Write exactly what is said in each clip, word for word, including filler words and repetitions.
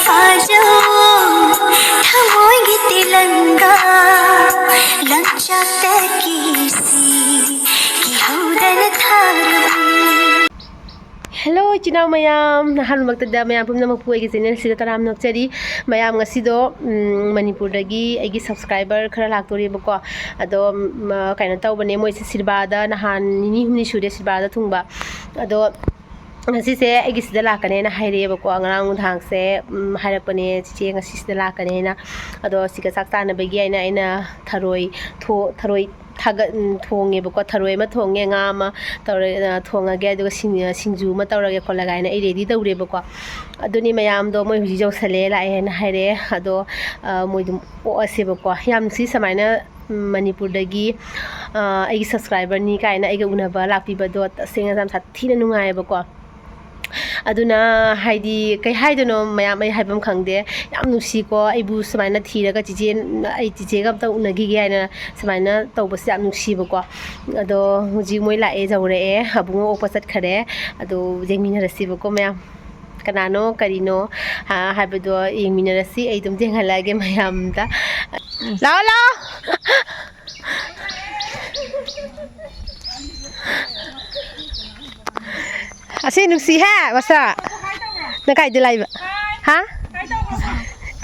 ꯐꯥꯖꯧ ꯊꯃꯣꯏꯒꯤ ꯇꯤꯂꯪꯒꯥ ꯂꯪꯆꯥꯛꯇꯒꯤ ꯁꯤ ꯀꯤꯍꯧꯗꯅ ꯊꯥꯔꯕꯅꯤ꯫ Hello, ꯏꯆꯤꯟ ꯏꯅꯥꯎ ꯃꯌꯥꯝ, ꯑꯍꯥꯟꯕꯃꯛꯇꯗ ꯃꯌꯥꯝ ꯄꯨꯝꯅꯃꯛꯄꯨ ꯑꯩꯒꯤ channel ꯑꯁꯤꯗ ꯇꯔꯥꯝꯅ ꯑꯣꯛꯆꯔꯤ꯫ ꯃꯌꯥꯝ, ꯉꯁꯤꯗꯣ, ꯎꯝ, ꯃꯅꯤꯄꯨꯔꯗꯒꯤ ꯑꯩꯒꯤ subscriber ꯈꯔ ꯂꯥꯛꯇꯣꯔꯤꯕꯀꯣ꯫ ꯑꯗꯣ, ꯎꯝ, ꯀꯩꯅꯣ ꯇꯧꯕꯅꯦ, ꯃꯣꯏꯁꯦ ꯁꯤꯜꯕꯥꯗ ꯅꯍꯥꯟ ꯅꯤꯅꯤ ꯍꯨꯝꯅꯤ ꯁꯨꯔꯦ ꯁꯤꯜꯕꯥꯗ ꯊꯨꯡꯕ꯫ ꯑꯗꯣ ꯉꯁꯤꯁꯦ ꯑꯩꯒꯤ ꯁꯤꯗ ꯂꯥꯛꯀꯅꯦꯅ ꯍꯥꯏꯔꯛꯑꯦꯕꯀꯣ꯫ ꯉꯔꯥꯡ ꯅꯨꯡꯗꯥꯡꯁꯦ, ꯎꯝ, ꯍꯥꯏꯔꯛꯄꯅꯦ, "ꯆꯤꯆꯦ, ꯉꯁꯤ ꯁꯤꯗ ꯂꯥꯛꯀꯅꯦꯅ"꯫ ꯑꯗꯣ ꯁꯤꯒ ꯆꯥꯛ ꯆꯥꯅꯕꯒꯤ ꯍꯥꯏꯅ ꯑꯩꯅ ꯊꯔꯣꯏ ꯊꯣ-, ꯊꯔꯣꯏ ꯊꯥꯒꯠ-, ꯎꯝ, ꯊꯣꯡꯉꯦꯕꯀꯣ꯫ ꯊꯔꯣꯏ ꯑꯃ ꯊꯣꯡꯉꯦ, ꯉꯥ ꯑꯃ ꯇꯧꯔꯦ, ꯑ, ꯊꯣꯡꯉꯒꯦ, ꯑꯗꯨꯒ ꯁꯤꯡ-, ꯁꯤꯡꯖꯨ ꯑꯃ ꯇꯧꯔꯒꯦ ꯈꯣꯠꯂꯒ ꯍꯥꯏꯅ ꯑꯩ ready ꯇꯧꯔꯦꯕꯀꯣ꯫ ꯑꯗꯨꯅꯤ ꯃꯌꯥꯝꯗꯣ, ꯃꯣꯏ ꯍꯧꯖꯤꯛ ꯌꯧꯁꯜꯂꯦ, ꯂꯥꯛꯑꯦꯅ ꯍꯥꯏꯔꯛꯑꯦ꯫ ꯑꯗꯣ, ꯑ, ꯃꯣꯏꯗꯨꯝ ꯑꯣꯛꯑꯁꯦꯕꯀꯣ꯫ ꯌꯥꯝ ꯅꯨꯡꯁꯤ ꯁꯨꯃꯥꯏꯅ, ꯎꯝ, ꯃꯅꯤꯄꯨꯔꯗꯒꯤ, ꯑ, ꯑꯩꯒꯤ subscriberꯅꯤ ꯀꯥꯏꯅ ꯑꯩꯒ ꯎꯅꯕ ꯂꯥꯛꯄꯤꯕꯗꯣ ꯇꯁꯦꯡꯅ ꯌꯥꯝ ꯁꯥꯊꯤꯅ ꯅꯨꯡꯉꯥꯏꯌꯦꯕꯀꯣ꯫ ꯑꯗꯨꯅ ꯍꯥꯏꯗꯤ ꯀꯩ ꯍꯥꯏꯗꯣꯏꯅꯣ ꯃꯌꯥꯝ, ꯑꯩ ꯍꯥꯏꯐꯝ ꯈꯪꯗꯦ꯫ ꯌꯥꯝ ꯅꯨꯡꯁꯤꯀꯣ, ꯑꯩꯕꯨ ꯁꯨꯃꯥꯏꯅ ꯊꯤꯔꯒ ꯆꯤꯆꯦ, ꯑꯩ ꯆꯤꯆꯦꯒ ꯑꯝꯇ ꯎꯅꯈꯤꯒꯦ ꯍꯥꯏꯅ ꯁꯨꯃꯥꯏꯅ ꯇꯧꯕꯁꯦ ꯌꯥꯝ ꯅꯨꯡꯁꯤꯕꯀꯣ꯫ ꯑꯗꯣ ꯍꯧꯖꯤꯛ ꯃꯣꯏ ꯂꯥꯛꯑꯦ, ꯌꯧꯔꯛꯑꯦ, ꯑꯕꯨꯡꯉꯣ ꯑꯣꯛꯄ ꯆꯠꯈꯔꯦ꯫ ꯑꯗꯣ ꯌꯦꯡꯃꯤꯟꯅꯔꯁꯤꯕꯀꯣ ꯃꯌꯥꯝ, ꯀꯅꯥꯅꯣ ꯀꯔꯤꯅꯣ, ꯍꯥ, ꯍꯥꯏꯕꯗꯣ ꯌꯦꯡꯃꯤꯟꯅꯔꯁꯤ꯫ ꯑꯩ ꯑꯗꯨꯝ ꯌꯦꯡꯍꯜꯂꯛꯑꯒꯦ ꯃꯌꯥꯝꯗ꯫ ꯂꯥꯛꯑꯣ, ꯂꯥꯛꯑꯣ꯫ ꯑꯁꯤ ꯅꯨꯡꯁꯤꯍꯦ, ꯃꯁꯥ꯫ ꯅꯪ ꯀꯥꯏꯗ ꯂꯥꯛꯏꯕ? ꯍꯥ?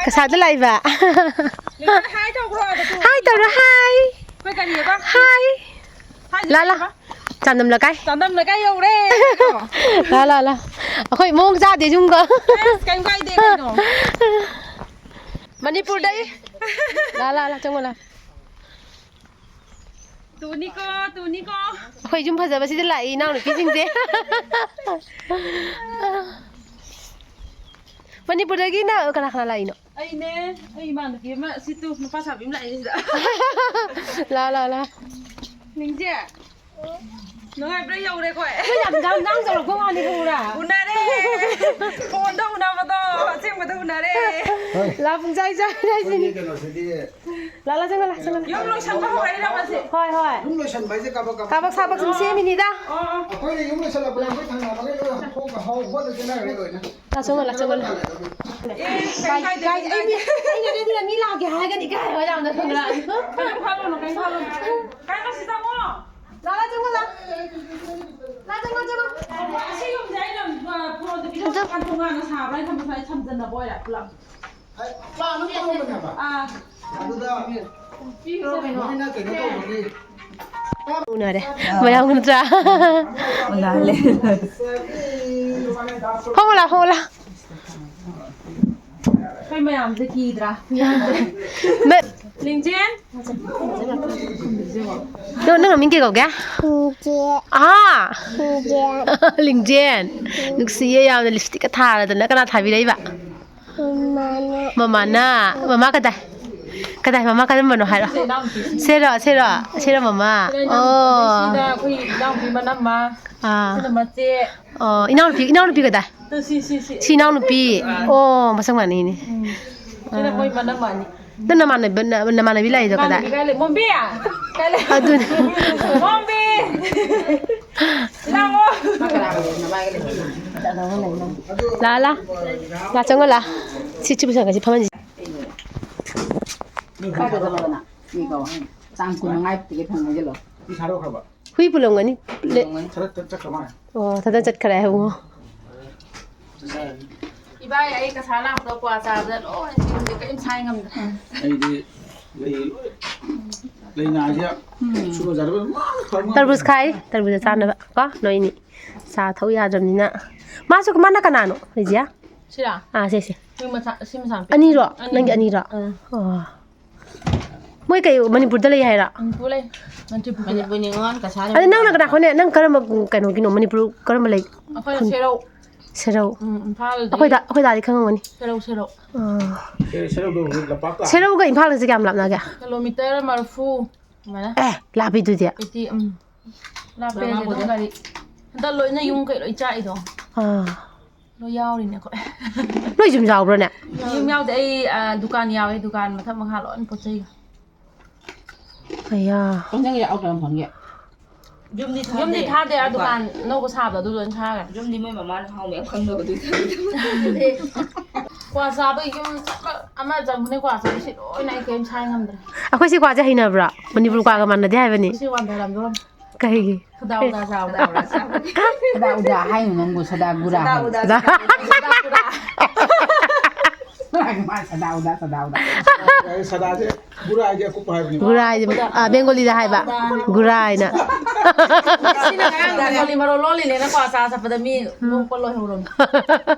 ꯀꯁꯥꯗ ꯂꯥꯛꯏꯕ? ꯍꯥꯏ ꯇꯧꯔꯣ, ꯍꯥꯏ꯫ ꯍꯥꯏ꯫ ꯂꯥ, ꯂꯥ꯫ ꯆꯥꯟꯗꯝ ꯂꯩꯀꯥꯏ꯫ ꯆꯥꯟꯗꯝ ꯂꯩꯀꯥꯏ ꯌꯧꯔꯦ꯫ ꯂꯥ, ꯂꯥ, ꯂꯥ꯫ ꯑꯩꯈꯣꯏ ꯃꯑꯣꯡ ꯆꯥꯗꯦ ꯌꯨꯝꯒ꯫ ꯑꯁ, ꯀꯩꯝ ꯀꯥꯏꯗꯦ ꯀꯩꯅꯣ꯫ ꯃꯅꯤꯄꯨꯔꯗꯩ꯫ ꯂꯥ, ꯂꯥ, ꯂꯥ, ꯆꯪꯉꯣ, ꯂꯥ꯫ ꯇꯨꯅꯤꯀꯣ, ꯇꯨꯅꯤꯀꯣ꯫ ꯑꯩꯈꯣꯏ ꯌꯨꯝ ꯐꯖꯕꯁꯤꯗ ꯂꯥꯛꯏ ꯏꯅꯥꯎꯅꯨꯄꯤꯁꯤꯡꯁꯦ꯫ ꯃꯅꯤꯄꯨꯔꯗꯒꯤꯅ ꯀꯅꯥ ꯀꯅꯥ ꯂꯥꯛꯏꯅꯣ? ꯑꯩꯅꯦ, ꯑꯩ ꯏꯃꯥꯟꯅꯕꯤ ꯑꯃ, ꯁꯤ ꯇꯨ, ꯅꯨꯄꯥ ꯁꯥꯕꯤ ꯑꯃ ꯂꯥꯛꯑꯦ ꯁꯤꯗ꯫ ꯂꯥ, ꯂꯥ, ꯂꯥ꯫ ꯅꯤꯡꯖꯦ, ꯅꯨꯡꯉꯥꯏꯕ꯭ꯔꯥ? ꯌꯧꯔꯦ ꯑꯩꯈꯣꯏ꯫ ꯅꯣꯏ ꯌꯥꯝ ꯗꯥꯡ ꯗꯥꯡ ꯇꯧꯔꯛꯄ ꯋꯥꯅꯤ ꯈꯪꯕ꯭ꯔꯥ? ꯎꯅꯔꯦ꯫ ꯐꯣꯟꯗ ꯎꯅꯕꯗꯣ ꯑꯁꯦꯡꯕꯗ ꯎꯅꯔꯦ꯫ ꯂꯥ, ꯄꯨꯡꯆꯥꯏ ꯆꯥꯏ ꯍꯥꯏꯁꯤꯅꯤ꯫ ꯑꯩꯈꯣꯏꯒꯤ ꯀꯩꯅꯣꯁꯤꯗꯤ ꯂꯥ, ꯂꯥ, ꯆꯪꯉꯣ, ꯂꯥ, ꯆꯪꯉꯣ, ꯂꯥ꯫ ꯌꯨꯝ ꯂꯣꯏꯁꯟꯕ ꯍꯧꯔꯛꯏꯔꯕ ꯁꯤ? ꯍꯣꯏ, ꯍꯣꯏ꯫ ꯌꯨꯝ ꯂꯣꯏꯁꯟꯕ ꯍꯥꯏꯁꯦ ꯀꯥꯕꯛ ꯀꯥꯕꯛ꯫ ꯀꯥꯕꯛ ꯁꯥꯕꯛ ꯁꯨꯝ ꯁꯦꯝꯃꯤꯅꯤꯗ꯫ ꯑꯣ, ꯑꯣ꯫ ꯑꯩꯈꯣꯏꯅ ꯌꯨꯝ ꯂꯣꯏꯁꯜꯂꯛꯄꯗ ꯑꯩꯈꯣꯏ ꯊꯪꯅꯕꯈꯩ ꯂꯣꯏ ꯍꯧ-, ꯍꯧ-, ꯍꯣꯠꯅ ꯆꯦꯟꯅꯈ꯭ꯔꯦ ꯂꯣꯏꯅ꯫ ꯂꯥ, ꯆꯪꯉꯣ, ꯂꯥ, ꯆꯪꯉꯣ, ꯂꯥ꯫ ꯑꯦ, ꯀꯩꯝ ꯀꯥꯏꯗꯦ, ꯀꯩꯝ ꯀꯥꯏꯗꯦ꯫ ꯑꯩꯅ ꯑꯗꯨꯅ ꯃꯤ ꯂꯥꯛꯀꯦ ꯍꯥꯏꯔꯒꯗꯤ ꯀꯥꯏ ꯍꯣꯏ ꯂꯥꯎꯅ ꯈꯪꯕ꯭ꯔꯥ? ꯀꯩꯝ ꯈꯜꯂꯨꯅꯨ, ꯀꯩꯝ ꯈꯜꯂꯨꯅꯨ꯫ ꯀꯥꯏ ꯉꯁꯤ ꯆꯪꯉꯣ꯫ ꯂꯥ, ꯂꯥ, ꯆꯪꯉꯣ, ꯂꯥ꯫ ꯂꯥ, ꯆꯪꯉꯣ, ꯆꯪꯉꯣ꯫ ꯑꯁꯤ ꯌꯨꯝꯁꯦ ꯑꯩꯅ, ꯑ, ꯐꯣꯟꯗ ꯄꯤꯊꯣꯛ ꯇꯣꯉꯥꯟ ꯇꯣꯉꯥꯟꯅ ꯁꯥꯕ꯭ꯔꯥ ꯍꯥꯏꯅ ꯈꯟꯕ ꯁ꯭ꯋꯥꯏ ꯊꯝꯖꯟꯅꯕ ꯑꯣꯏꯔꯦ ꯄꯨꯂꯞ꯫ ꯑꯥ꯫ ꯑꯗꯨꯗ ꯃꯣꯏꯅ ꯀꯩꯅꯣ ꯇꯧꯕꯒꯤ ꯎꯅꯔꯦ꯫ ꯃꯌꯥꯝ ꯅꯠꯇ꯭ꯔꯥ? ꯎꯅꯍꯜꯂꯦ꯫ ꯍꯣꯃꯣꯂꯥ, ꯍꯣꯃꯣꯂꯥ꯫ ꯑꯩꯈꯣꯏ ꯃꯌꯥꯝꯁꯦ ꯀꯤꯗ꯭ꯔꯥ? ꯃ- ꯂꯤꯡꯖꯦꯜ꯫ ꯅꯪ, ꯅꯪ ꯃꯃꯤꯡ ꯀꯩ ꯀꯧꯒꯦ? ꯂꯤꯡꯖꯦꯜ꯫ ꯑꯍꯥ! ꯂꯤꯡꯖꯦꯜ꯫ ꯂꯤꯡꯖꯦꯜ꯫ ꯅꯨꯡꯁꯤꯌꯦ ꯌꯥꯝꯅ, ꯂꯤꯞꯁꯇꯤꯛꯀ ꯊꯥꯔꯗꯅ꯫ ꯀꯅꯥ ꯊꯥꯕꯤꯔꯛꯏꯕ? ꯃꯃꯥꯅ꯫ ꯃꯃꯥꯅ? ꯃꯃꯥ ꯀꯗꯥꯏ? ꯀꯗꯥꯏ? ꯃꯃꯥ ꯀꯔꯝꯕꯅꯣ ꯍꯥꯏꯔꯣ? ꯁꯦꯔꯣ, ꯁꯦꯔꯣ, ꯁꯦꯔꯣ ꯃꯃꯥ? ꯁꯤꯗ ꯏꯅꯥꯎ-, ꯑꯣ꯫ ꯁꯤꯗ ꯑꯩꯈꯣꯏ ꯏꯅꯥꯎꯄꯤ ꯃꯅꯝꯃ꯫ ꯑꯥ꯫ ꯁꯤꯅ ꯃꯆꯦ꯫ ꯑꯣ, ꯏꯅꯥꯎꯅꯨꯄꯤ, ꯏꯅꯥꯎꯅꯨꯄꯤ ꯀꯗꯥꯏ? ꯁꯤ, ꯁꯤ, ꯁꯤ꯫ ꯁꯤ ꯏꯅꯥꯎꯅꯨꯄꯤ? ꯑꯣ, ꯃꯁꯛ ꯃꯥꯟꯅꯩꯅꯦ꯫ ꯎꯝ꯫ ꯁꯤꯅ ꯃꯣꯏ ꯃꯅꯝꯃ ꯑꯅꯤ꯫ ꯅꯪ ꯅꯃꯥꯟꯅꯕ-, ꯅ-, ꯅꯃꯥꯟꯅꯕꯤ ꯂꯥꯛꯏꯗꯣ ꯀꯗꯥꯏ? ꯏꯃꯥꯟꯅꯕꯤ ꯀꯥꯏ ꯂꯩ? ꯃꯣꯝꯕꯤ! ꯀꯥꯏ ꯂꯩ? ꯑꯗꯨꯅꯦ꯫ ꯃꯣꯝꯕꯤ! ꯂꯥꯛꯑꯣ! ꯂꯥ, ꯂꯥ꯫ ꯂꯥ, ꯆꯪꯉꯣ, ꯂꯥ꯫ ꯁꯤ, ꯁꯤ ꯄꯨꯁꯟꯒ, ꯁꯤ ꯐꯝꯍꯟꯁꯤ꯫ ꯀꯥꯏꯗ ꯆꯠꯂꯕ ꯅꯪ? ꯃꯤ ꯀꯧ꯫ ꯆꯥꯡ ꯀꯨꯟ ꯃꯉꯥ ꯇꯤꯀꯦꯠ ꯐꯪꯉꯦ ꯍꯥꯏꯖꯜꯂꯣ꯫ ꯍꯨꯏ ꯄꯨꯂꯝꯒꯅꯤ꯫ ꯂꯦ-, ꯄꯨꯂꯝꯒꯅꯤ꯫ ꯊꯥꯗꯠ-, ꯊꯥꯗꯠ ꯆꯠꯈ꯭ꯔꯦ ꯍꯥꯏꯕꯨꯡꯉꯣ꯫ ꯏꯕꯥꯏ, ꯑꯩ ꯀꯁꯥ ꯂꯥꯛꯄꯗ ꯀ꯭ꯋꯥ ꯆꯥꯕꯗ ꯂꯣꯏ ꯁꯤꯕꯁꯦ ꯀꯔꯤꯝ ꯁꯥꯏ ꯉꯝꯗ꯭ꯔꯦ꯫ ꯑꯩꯗꯤ ꯂꯩ ꯂꯣꯏ, ꯂꯩ ꯅꯥꯁꯦ ꯁꯨꯕ ꯖꯥꯠ ꯂꯣꯏ ꯃꯥꯡꯈ꯭ꯔꯕ ꯉꯥꯛꯇ꯫ ꯇꯔꯕꯨꯖ ꯈꯥꯏ, ꯇꯔꯕꯨꯖ ꯆꯥꯅꯕ ꯀꯣ ꯅꯣꯏꯅꯤ꯫ ꯆꯥ ꯊꯛꯎ ꯌꯥꯗ꯭ꯔꯕꯅꯤꯅ꯫ ꯃꯥꯁꯨ, ꯃꯥꯅ ꯀꯅꯥꯅꯣ, ꯔꯤꯖꯤꯌꯥ? ꯁꯤꯔꯥ? ꯑꯥ, ꯁꯦ, ꯁꯦ꯫ ꯁꯤ ꯃꯆꯥ, ꯁꯤ ꯃꯆꯥꯅꯨꯄꯤ꯫ ꯑꯅꯤꯔꯣ? ꯑꯅꯤ꯫ ꯅꯪꯒꯤ ꯑꯅꯤꯔꯣ? ꯑꯥ꯫ ꯑꯣ꯫ ꯃꯣꯏ ꯀꯩ ꯃꯅꯤꯄꯨꯔꯗ ꯂꯩ ꯍꯥꯏꯔꯣ? ꯃꯅꯤꯄꯨꯔ ꯂꯩ꯫ ꯃꯅꯤꯄꯨꯔꯗ꯫ ꯃꯅꯤꯄꯨꯔ ꯅꯤꯉꯣꯜ ꯀꯁꯥꯔ ꯑꯗ ꯅꯪꯅ ꯀꯅꯥ ꯈꯣꯠꯅꯦ? ꯅꯪ ꯀꯔꯝꯕ ꯀꯩꯅꯣꯒꯤꯅꯣ? ꯃꯅꯤꯄꯨꯔ ꯀꯔꯝꯕ ꯂꯩ? ꯑꯩꯈꯣꯏꯅ ꯈꯨꯟ? ꯁꯦꯔꯧ꯫ ꯁꯦꯔꯧ꯫ ꯎꯝ, ꯏꯝꯐꯥꯜꯗꯒꯤ꯫ ꯑꯩꯈꯣꯏ ꯗꯥ, ꯑꯩꯈꯣꯏ ꯗꯥꯗꯤ ꯈꯪꯉꯝꯒꯅꯤ꯫ ꯁꯦꯔꯧ, ꯁꯦꯔꯧ꯫ ꯑꯥ꯫ ꯑꯦ, ꯁꯦꯔꯧꯗꯣ ꯍꯧꯖꯤꯛ ꯂꯝꯄꯥꯛꯇ꯫ ꯁꯦꯔꯧꯒ ꯏꯝꯐꯥꯜꯒꯁꯦ ꯀꯌꯥꯝ ꯂꯥꯞꯅꯒꯦ? ꯀꯤꯂꯣꯃꯤꯇꯔ ꯃꯔꯤꯐꯨ ꯑꯗꯨꯃꯥꯏꯅ꯫ ꯑꯦ, ꯂꯥꯞꯄꯤꯗꯨꯗꯤ꯫ ꯑꯩꯠꯇꯤ, ꯎꯝ꯫ ꯂꯥꯞꯄꯦ ꯍꯥꯏꯁꯦ ꯑꯗꯨꯝ ꯒꯥꯔꯤ꯫ ꯍꯟꯗꯛ ꯂꯣꯏꯅ ꯌꯨꯝ ꯀꯩ ꯂꯣꯏ ꯆꯥꯛꯏꯗꯣ꯫ ꯑꯥ꯫ ꯂꯣꯏ ꯌꯥꯎꯔꯤꯅꯦ ꯑꯩꯈꯣꯏ꯫ ꯅꯣꯏ ꯌꯨꯝ ꯌꯥꯎꯕ꯭ꯔꯥꯅꯦ? ꯌꯨꯝ ꯌꯥꯎꯗꯦ꯫ ꯑꯩ, ꯑ, ꯗꯨꯀꯥꯟ ꯌꯥꯎꯋꯦ꯫ ꯗꯨꯀꯥꯟ ꯃꯊꯛ ꯃꯈꯥ ꯂꯣꯏꯅ ꯄꯣꯠ ꯆꯩꯒ꯫ ꯑꯌꯥ꯫ ꯅꯪ ꯌꯥꯎ ꯀꯔꯝ ꯐꯪꯒꯦ? ꯌꯨꯝꯗꯤ ꯊꯥꯗꯦ꯫ ꯌꯨꯝꯗꯤ ꯊꯥꯗꯦ꯫ ꯑꯥ, ꯗꯨꯀꯥꯟ ꯑꯅꯧꯕ ꯁꯥꯕꯗꯣ ꯑꯗꯨ ꯂꯣꯏꯅ ꯊꯥꯈ꯭ꯔꯦ꯫ ꯌꯨꯝꯗꯤ ꯃꯣꯏ ꯃꯃꯥꯅ ꯍꯥꯎ ꯃꯌꯥꯝ ꯈꯪꯗꯕꯗꯨꯗꯤ꯫ ꯀ꯭ꯋꯥ ꯆꯥꯕꯒꯤ ꯌꯨꯝ ꯑꯃ, ꯑꯃ ꯆꯪꯕꯅꯦ, ꯀ꯭ꯋꯥ ꯆꯥꯕ ꯁꯤ ꯂꯣꯏꯅ ꯑꯩ ꯀꯔꯤꯝ ꯁꯥꯏ ꯉꯝꯗ꯭ꯔꯦ꯫ ꯑꯩꯈꯣꯏ ꯁꯤ ꯀ꯭ꯋꯥꯁꯦ ꯍꯩꯅꯕ꯭ꯔꯣ? ꯃꯅꯤꯄꯨꯔ ꯀ꯭ꯋꯥꯒ ꯃꯥꯟꯅꯗꯦ ꯍꯥꯏꯕꯅꯤ꯫ ꯁꯤ ꯋꯥꯟꯊꯔꯝꯗ꯭ꯔꯣ? ꯀꯩꯒꯤ? ꯈꯨꯗꯥꯎꯗ ꯆꯥꯎꯗ꯫ ꯁꯗꯥ ꯎꯗꯥ ꯍꯥꯏꯅꯨ ꯅꯪꯕꯨ, ꯁꯗꯥ ꯒꯨꯔꯥ ꯍꯥꯏꯌꯨ꯫ ꯁꯗꯥ ꯎꯗꯥ꯫ ꯃꯥ ꯁꯗꯥ ꯎꯗꯥ, ꯁꯗꯥ ꯎꯗꯥ꯫ ꯁꯗꯥꯁꯦ ꯒꯨꯔꯥ ꯍꯥꯏꯗꯤ ꯑꯀꯨꯞꯄ ꯍꯥꯏꯕꯅꯤ꯫ ꯒꯨꯔꯥ ꯍꯥꯏꯗꯤ, ꯑ, ꯕꯦꯡꯒꯣꯂꯤꯗ ꯍꯥꯏꯕ꯫ ꯒꯨꯔꯥ ꯍꯥꯏꯅ꯫ ꯁꯤꯅ ꯉꯔꯥꯡ ꯕꯦꯡꯒꯣꯂꯤ ꯃꯔꯣꯜ ꯂꯣꯜꯂꯤꯅꯦꯅ ꯀ꯭ꯋꯥ ꯆꯥ ꯆꯠꯄꯗ ꯃꯤ ꯅꯣꯛꯄ ꯂꯣꯏꯍꯧꯔꯝꯃꯤ꯫